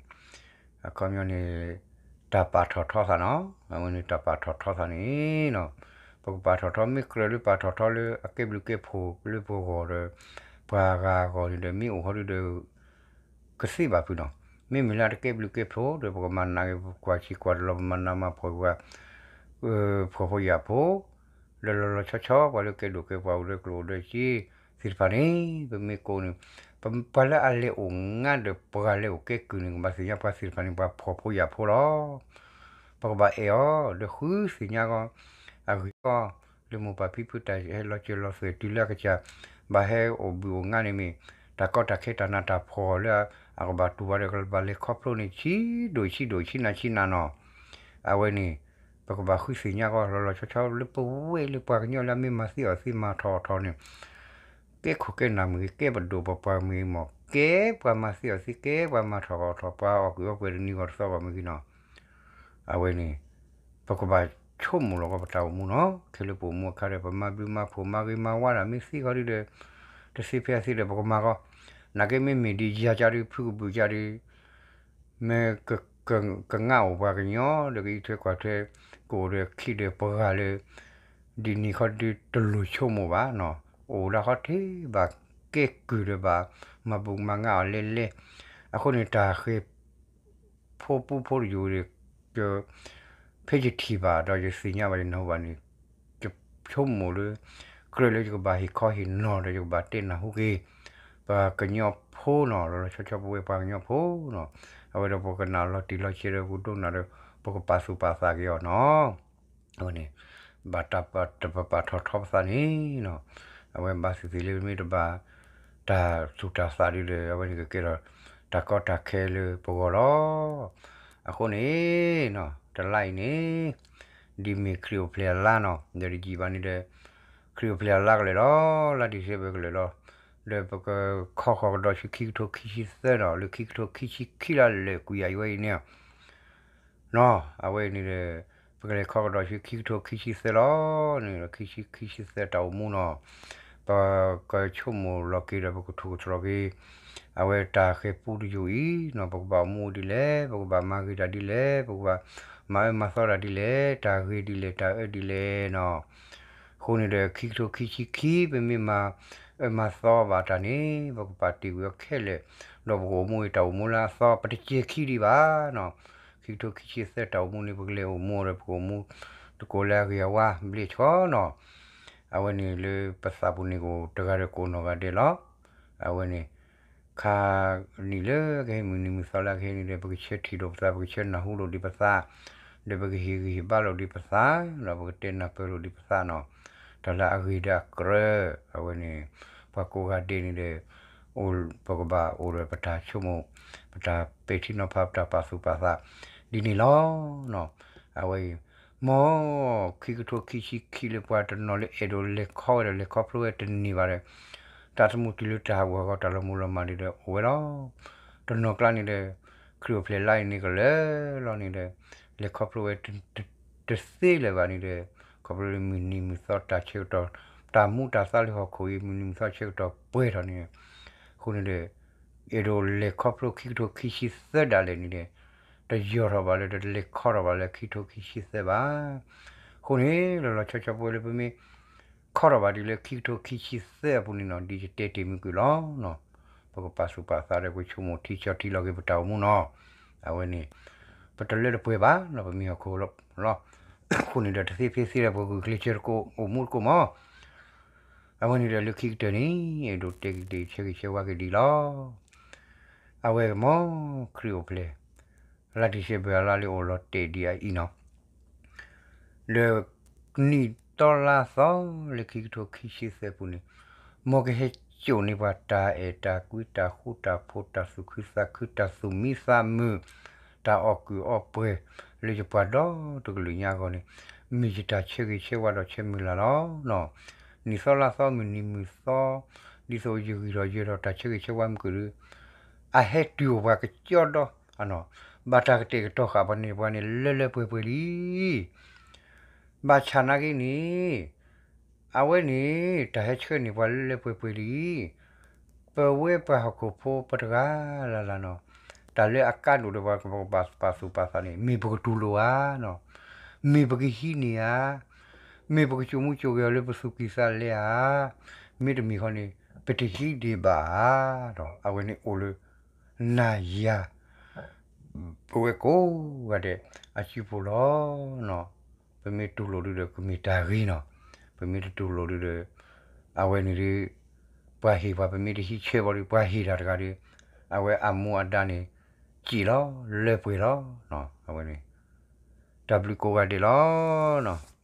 အခီပညီန့ၣ် တၢ်ပာ်ထီၣ်ထီသးနီၤ, အဝဲန့ၣ်တၢ်ပာ်ထီၣ်ထီသးန့ၣ်နီၤ, ပကပာ်ထီၣ်ထီ မ့ၢ်ကြၢးလၢပာ်ထီၣ်ထီလၢအကဲဘျုးကဲဖှိၣ်လၢပဂီၢ်ဒီး ပှၤဂၤအဂီၢ်န့ၣ်ဒီး မ့ၢ်အိၣ်ဟီဒုဒီး ကသ့ဘၣ်ဖုးနီၤ, မ့မ့ၢ်လၢအတကဲဘျုးကဲဖှိၣ်ဒီး ပကမၤနးက့ၤပကွၢ်ဆံးကွၢ်တလီၤ ပမၤနးမၤဖှီၣ်က့ၤပှၤ ဖှီၣ်ဖိယာ်ဖိ ဒီးလီၤလီၤဆီဆီ ပှၤလၢကဲဒိၣ်ကဲပှၢ်အိၣ်ဒီးကျိၣ်အိၣ်ဒီးစ့သ့ၣ်တဖၣ်န့ၣ် ပမ့ၢ်ကိးန့ၣ် ပှၤလၢအလဲၤအိၣ်ငါဒီးပှၤလဲၤအိၣ်ကဲကုၢ်န့ၣ် ကဘၣ်သ့ၣ်ညါပှၤသ့ၣ်တဖၣ်န့ၣ် ပှၤဖှီၣ်ဖိယာ်ဖိလီၤ. ပကဘၣ်အဲၣ်အီၤ ဒီးဃုသ့ၣ်ညါကီး အဂ့ၢ်ကီး လၢမိၢ်ပၢ်ဖံဖုတၢ်ဟဲလီၤစၢၤလီၤသွဲၣ်တုၤလၢအကစၢ် ဘၣ်ဟဲအိၣ်ဘှံးအိၣ်ငါန့ၣ်မ့ၢ် တၢ်ကီတၢ်ခဲတၢ်နးတၢ်ဖှီၣ်လၢ အကဘၣ်တူၢ်ဘၣ်ဒီး ကဘၣ်လဲၤခီဖျိန့ၣ် ဆံးဒိၣ်ဆံးဒိၣ်ဆံးနးဆံးနးနီၤ. အဝဲန့ၣ် ပကဘၣ်ဃုသ့ၣ်ညါကီး လီၤလီၤဆီဆီလၢပဝဲလၢပှၤကညီလၢအမ့ၢ်မၤသ့အီၣ်သ့မၤထီၣ်အီၣ်ထီၣ်န့ၣ် ကဲခိၣ်ကဲနၢ်မ့ၢ်ဂ့ၤ ကဲပဒိၣ်ပပှၢ်မ့ၢ်ဂ့ၤမ့ၢ် ကဲပှၤမၤသ့အီၣ်သ့ ကဲပှၤမၤထီၣ်အီၣ်ထီၣ် ပှၤအီၣ်ကွံာ်အီပှဲၤတနံၤဂီၢ်တသီဂီၢ်မ့ၢ်ဂ့ၤနီၤ. အဝဲန့ၣ် ပကဘၣ်ဆိကမိၣ်လီၤကီးပတၢ်အိၣ်မူနီၤ, ခဲလၢပအိၣ်မူအခါဒီး ပမၤဘျုးမၤဖှိၣ်မၤဂ့ၤမၤဝါဒၣ် မ့ၢ်သ့ခီဒုဒီး တသ့ဖဲအသ့ဒီး ပကမၤကီး, နာ်က့မ့မ့ၢ်ဒ်ယၤကၢ်ဒု ဖုကဘုးကၢ်ဒု မ့ၢ်က က ကငါအိၣ်ပှၤကညီဒီး ကအံးထွဲကွၢ်ထွဲ ကအိၣ်ဒီးခံဒီးပှၤလၢ ဒ်န့ၣ်ခီဒုတလိၣ်ဆိကမိၣ်ဘၣ်နီၤ, အိၣ်ဒၣ်ခီထဲဘၣ်ကဲကုၢ်ဒီးဘၣ် မၤဘူးမၤငါအီၤလဲလဲ, အဃိန့ၣ်တၢ်ဃ့ ဖိပူဖိတယိာ်ဒီး ဖဲယထံၣ်ဘၣ်ဒီးယသ့ၣ်ညါဘၣ်ယနၢ်ဟူဘၣ်န့ၣ် ယဆိကမိၣ်လၢ ကြၢးလၢယကဘၣ်ဟ့ၣ်ခီဟ့ၣ်နီၤဒီးယကဘၣ်တဲနၢ်ဟူက့ၤ ပှၤကညီဖိနီၤ, လီၤလီၤဆီဆီပဝဲပှၤကညီဖိနီၤ, အဝဲဒီးပကနၣ်လီၤတံၢ်လီၤဆဲးဒီးပဒိကနၣ်ဒီး ပကပာ်သူၣ်ပာ်သးက့ၤအီၤနီၤ. အဝဲန့ၣ် ဘၣ်တၢ်ပာ်ထီၣ်ထီပသးန့ၣ်နီၤ, အဝဲဘၣ်သ့ၣ်သ့ၣ်လၢမ့ၢ်တဘၣ် တၢ်သူၣ်တၢ်သးဒ်ဒီး အဝဲန့ၣ်ကကဲထီၣ် တၢ်ကီတၢ်ခဲလၢပဂီၢ်လီၤ. အဃိန့ၣ်နီၤ တလါအံၤန့ၣ် ဒ်မ့ၢ်ခရံာ်အိၣ်ဖျဲၣ်အလါနီၤ, ဒီးတယံာ်ဘၣ်န့ၣ်ဒီး ခရံာ်အိၣ်ဖျဲၣ်အလါကလဲာ်လီၤ, လါ December ကလဲာ်လီၤ. ဒီးပကခီဃီၤကဒီးဆူခံကထိခံဆံသၢဒီး လၢခံကထိခံဆံခံလါလၢာ်ကွံာ်ယၤအံၤဝဲအံၤန့ၣ် နီၤ အဝဲအံၤန့ၣ်ဒီး ပကလဲၤခီကဒီးဆူခံကထိခံဆံသၢလီၤန့ၣ်ဒီး ခံဆံ ခံဆံသၢတၢ်အိၣ်မူနီၤ ပကဆိကမိၣ်လီၤက့ၤဒီးပကထိၣ်ကတြီၤက့ၤ အဝဲတၢ်ဃဲၤပူတယုၢ်အံၤနီၤ ပကဘၣ်အိၣ်မူဒ်လဲၣ်, ပကဘၣ်မၤဂ့ၤတၢ်ဒ်လဲၣ်, ပကဘၣ်မၤအၢမၤသီတၢ်ဒ်လဲၣ်, တၢ်ဂ့ၤဒ်လဲၣ်, တၢ်အၢဒ်လဲၣ်နီၤ. အဃိန့ၣ်ဒီး ခံကထိခံဆံခံ ပမ့ၢ်မၤအၢမၤသီဘၣ်တၢ်န့ၣ် ပကပာ်တ့ၢ်ကွံာ်အီၤခဲလၢာ်, ဒီးပကအိၣ်မူအံၤတၢ်အိၣ်မူလၢအသီ ပတစဲၤခံဒံးဘၣ်နီၤ. ခံကထိခံဆံသၢတၢ်အိၣ်မူန့ၣ် ပကလဲၤအိၣ်မူဒီး ပကအိၣ်မူတကိးလၢအဂ့ၤအဝါ ဘျ့ၣ်ဆှီနီၤ. အဝဲန့ၣ်လၢပသးပူၤန့ၣ် ကအိၣ်တဂၤဒီးကအိၣ်နီၢ်ဂၤဒဲးလီၤ. အဝဲန့ၣ် ခါနံၣ်လၢကဟဲ မုၢ်နံၤမုၢ်သီလၢကဟဲန့ၣ်ဒီး ပကဆၢထံၣ်လိာ်ပသး, ပကဆၢနၢ်ဟူလိာ်ဒံးပသး, ဒီးပကဟ့ၣ်ဂံၢ်ဟ့ၣ်ဘါလိာ်ဒံးပသး, ဒီးပကတဲနၢ်ပၢၢ်လိာ်ဒံးပသးနီၤ. တၢ်လၢအဂ့ၤဒီးအကြၢး အဝဲန့ၣ် ပှၤကိးဂၤဒဲးန့ၣ်ဒီး ပကဘၣ်အိၣ်ဒီးပတၢ်ဆိကမိၣ်, ပတၢ်ပဲာ်ထံနီၤဖး, ပတၢ်ပာ်သူၣ်ပာ်သး ဒ်န့ၣ်လီၤ. အဝဲအံၤ မ်ခံကထိခံဆံခံလၢပှၤတနီၤလၢအဲၣ်ဒိးလဲၤခီဝဲဒီး လဲၤခီဖျိဝဲတန့ၢ်ဘၣ်ဒီး တၢ်သမူတံၢ်လၢတၢ်ဟးဂူာ်ဟးဂီၤ တၢ်လီၤမုၢ်လီၤမၢ်ဒ်ဒီးအိၣ်ဝဲလီၤ. တနီၤကျါန့ၣ်ဒီး ခရံာ်အိၣ်ဖျဲၣ်လါအံၤန့ၣ် ကလၢာ်လီၤန့ၣ်ဒီး လဲၤခီဖျိဝဲ တသ့လၢၤဘၣ်န့ၣ်ဒီး ခီဖျိလၢမုၢ်နံၤမုၢ်သီတၢ်ဆၢကတီၢ်, တၢ်မူတၢ်သါလၢဟီၣ်ခိၣ်အံၤ မုၢ်နံၤမုၢ်သီဆၢကတီၢ်ပှဲၤထီၣ်န့ၣ်, အဃိန့ၣ်ဒီး အဲၣ်ဒိးလဲၤခီဖျိခံကထိခံဆံသၢဒၣ်လဲာ်န့ၣ်ဒီး တယီၢ်ထီၣ်ဘၣ်လၢ တလဲၤခီထီၣ်ဘၣ်လၢခံကထိခံဆံသၢဘၣ်. အဃိန့ၣ် လီၤလီၤဆီဆီပဝဲလၢပမ့ၢ် ခီထီၣ်ဘၣ်ဒ်လၢခံကထိခံဆံသၢအပူၤန့ၣ်နီၤ ဒ်ယတဲတ့ၢ်မုၢ်ကွံာ်လီၤ. ပကပာ်သူၣ်ပာ်သးဒီး ပဆိကမိၣ်ထံကၠီထံလီၤက့ၤပတၢ်အိၣ်မူနီၤ. အဝဲန့ၣ် ပတလၢတပှဲၤဘၣ်နီၤ ပမ့ၢ်ဟီၣ်ခိၣ်လီၤ. အဃိန့ၣ်ဒီး တသ့ဖဲသ့ဒီး ပဂုာ်ကျဲးစၢးတကိး အိၣ်မူတကိးမး. အဝဲန့ၣ်ဒီးလၢခံကတၢၢ်န့ၣ် အဲၣ်ဒိးတဲက့ၤဆၢဂ့ၤဆၢဝါက့ၤဒ်အံၤလီၤ. အဝဲမ်ခရံာ်အိၣ်ဖျဲၣ် လါဒံၣ်စ့ဘၢၣ်အလါလၢအိၣ်လီၤတဲာ်ဒံးအံၤနီၤ ဒီးနံၣ်သီလါသီလၢခံကထိခံဆံသၢပူၤန့ၣ် မ်ကဟဲစိာ်န့ၢ်ပှၤတၢ်အဲၣ်တၢ်ကွံ တၢ်ဃူတၢ်ဖိး တၢ်သူၣ်ခုသးခု တၢ်သူၣ်မံသးမုာ် တၢ်အီၣ်ကုာ်အီပှဲၤ လၢယပှၤဒီတကလုာ်ညါအဂီၢ်န့ၣ် မ့ၢ်ယတၢ်ဆၢဂ့ၤဆၢဝါဒီးဆၢမုၢ်လၢ်လီၤ. နံၣ်သီလါသီ မုၢ်နံၤမုၢ်သီ ဒ်သိးယဂံၢ်ထီၣ်ယၢၤထီၣ်တၢ်ဆၢဂ့ၤဆၢဝါမုၢ်ကဒု အဟဲတုၤအိၣ်ပှၤကကၠီဒီ ဘၣ်တၢ်ကတဲာ်ကတီၤဃာ်ပှၤန့ၣ် ပှၤန့ၣ်လၢလၢပှဲၤပှဲၤလံ. ဘၣ်ဆၣ်နာ်က့န့ၣ် အဝဲန့ၣ် တၢ်ဟဲဆှၢန့ၢ်ပှၤလၢလၢပှဲၤပှဲၤလံ. ပဝဲပှၤဟီၣ်ခိၣ်ဖိပတဂၤလၢ်လၢ်နီၤ တၢ်လၢအကါဒိၣ်ဒီးပှၤကပာ်သူၣ်ပာ်သးန့ၣ် မ့ၢ်ပကတူၢ်လိာ်ဧါ, မ့ၢ်ပကဟံးန့ၢ်ဧါ, မ့ၢ်ပကစိာ်မူစိာ်ဂဲၤအီၤလၢပသူၣ်ကံၢ်သးလဲဧါ, မ့တမ့ၢ်ဃီန့ၣ် ပတဟံးဒံးဘၣ်ဧါ. ဒီးအဝဲန့ၣ်အိၣ်လၢ နၤယၤ ပဝဲကိးဂၤဒဲးအစုပူၤလီၤ. ပမ့ၢ်တူၢ်လိာ်ဒုဒီးကမ့ၢ်တၢ်ဂ့ၤနီၤ, ပမ့ၢ်တတူၢ်လိာ်ဒုဒီး အဝဲန့ၣ်ဒု ပှၤဟ့ၣ်ပှၤ ပမ့ၢ်တဟံးဆၢဘၣ်ဒီး ပှၤဟ့ၣ်တၢ်တဂၤဒီး အဝဲအမူအဒါန့ၣ် စံၣ်လီၤ လၢပှဲၤလီၤ. အဝဲန့ၣ် တၢ်ဘျုးကိးဂၤဒဲးလီၤ.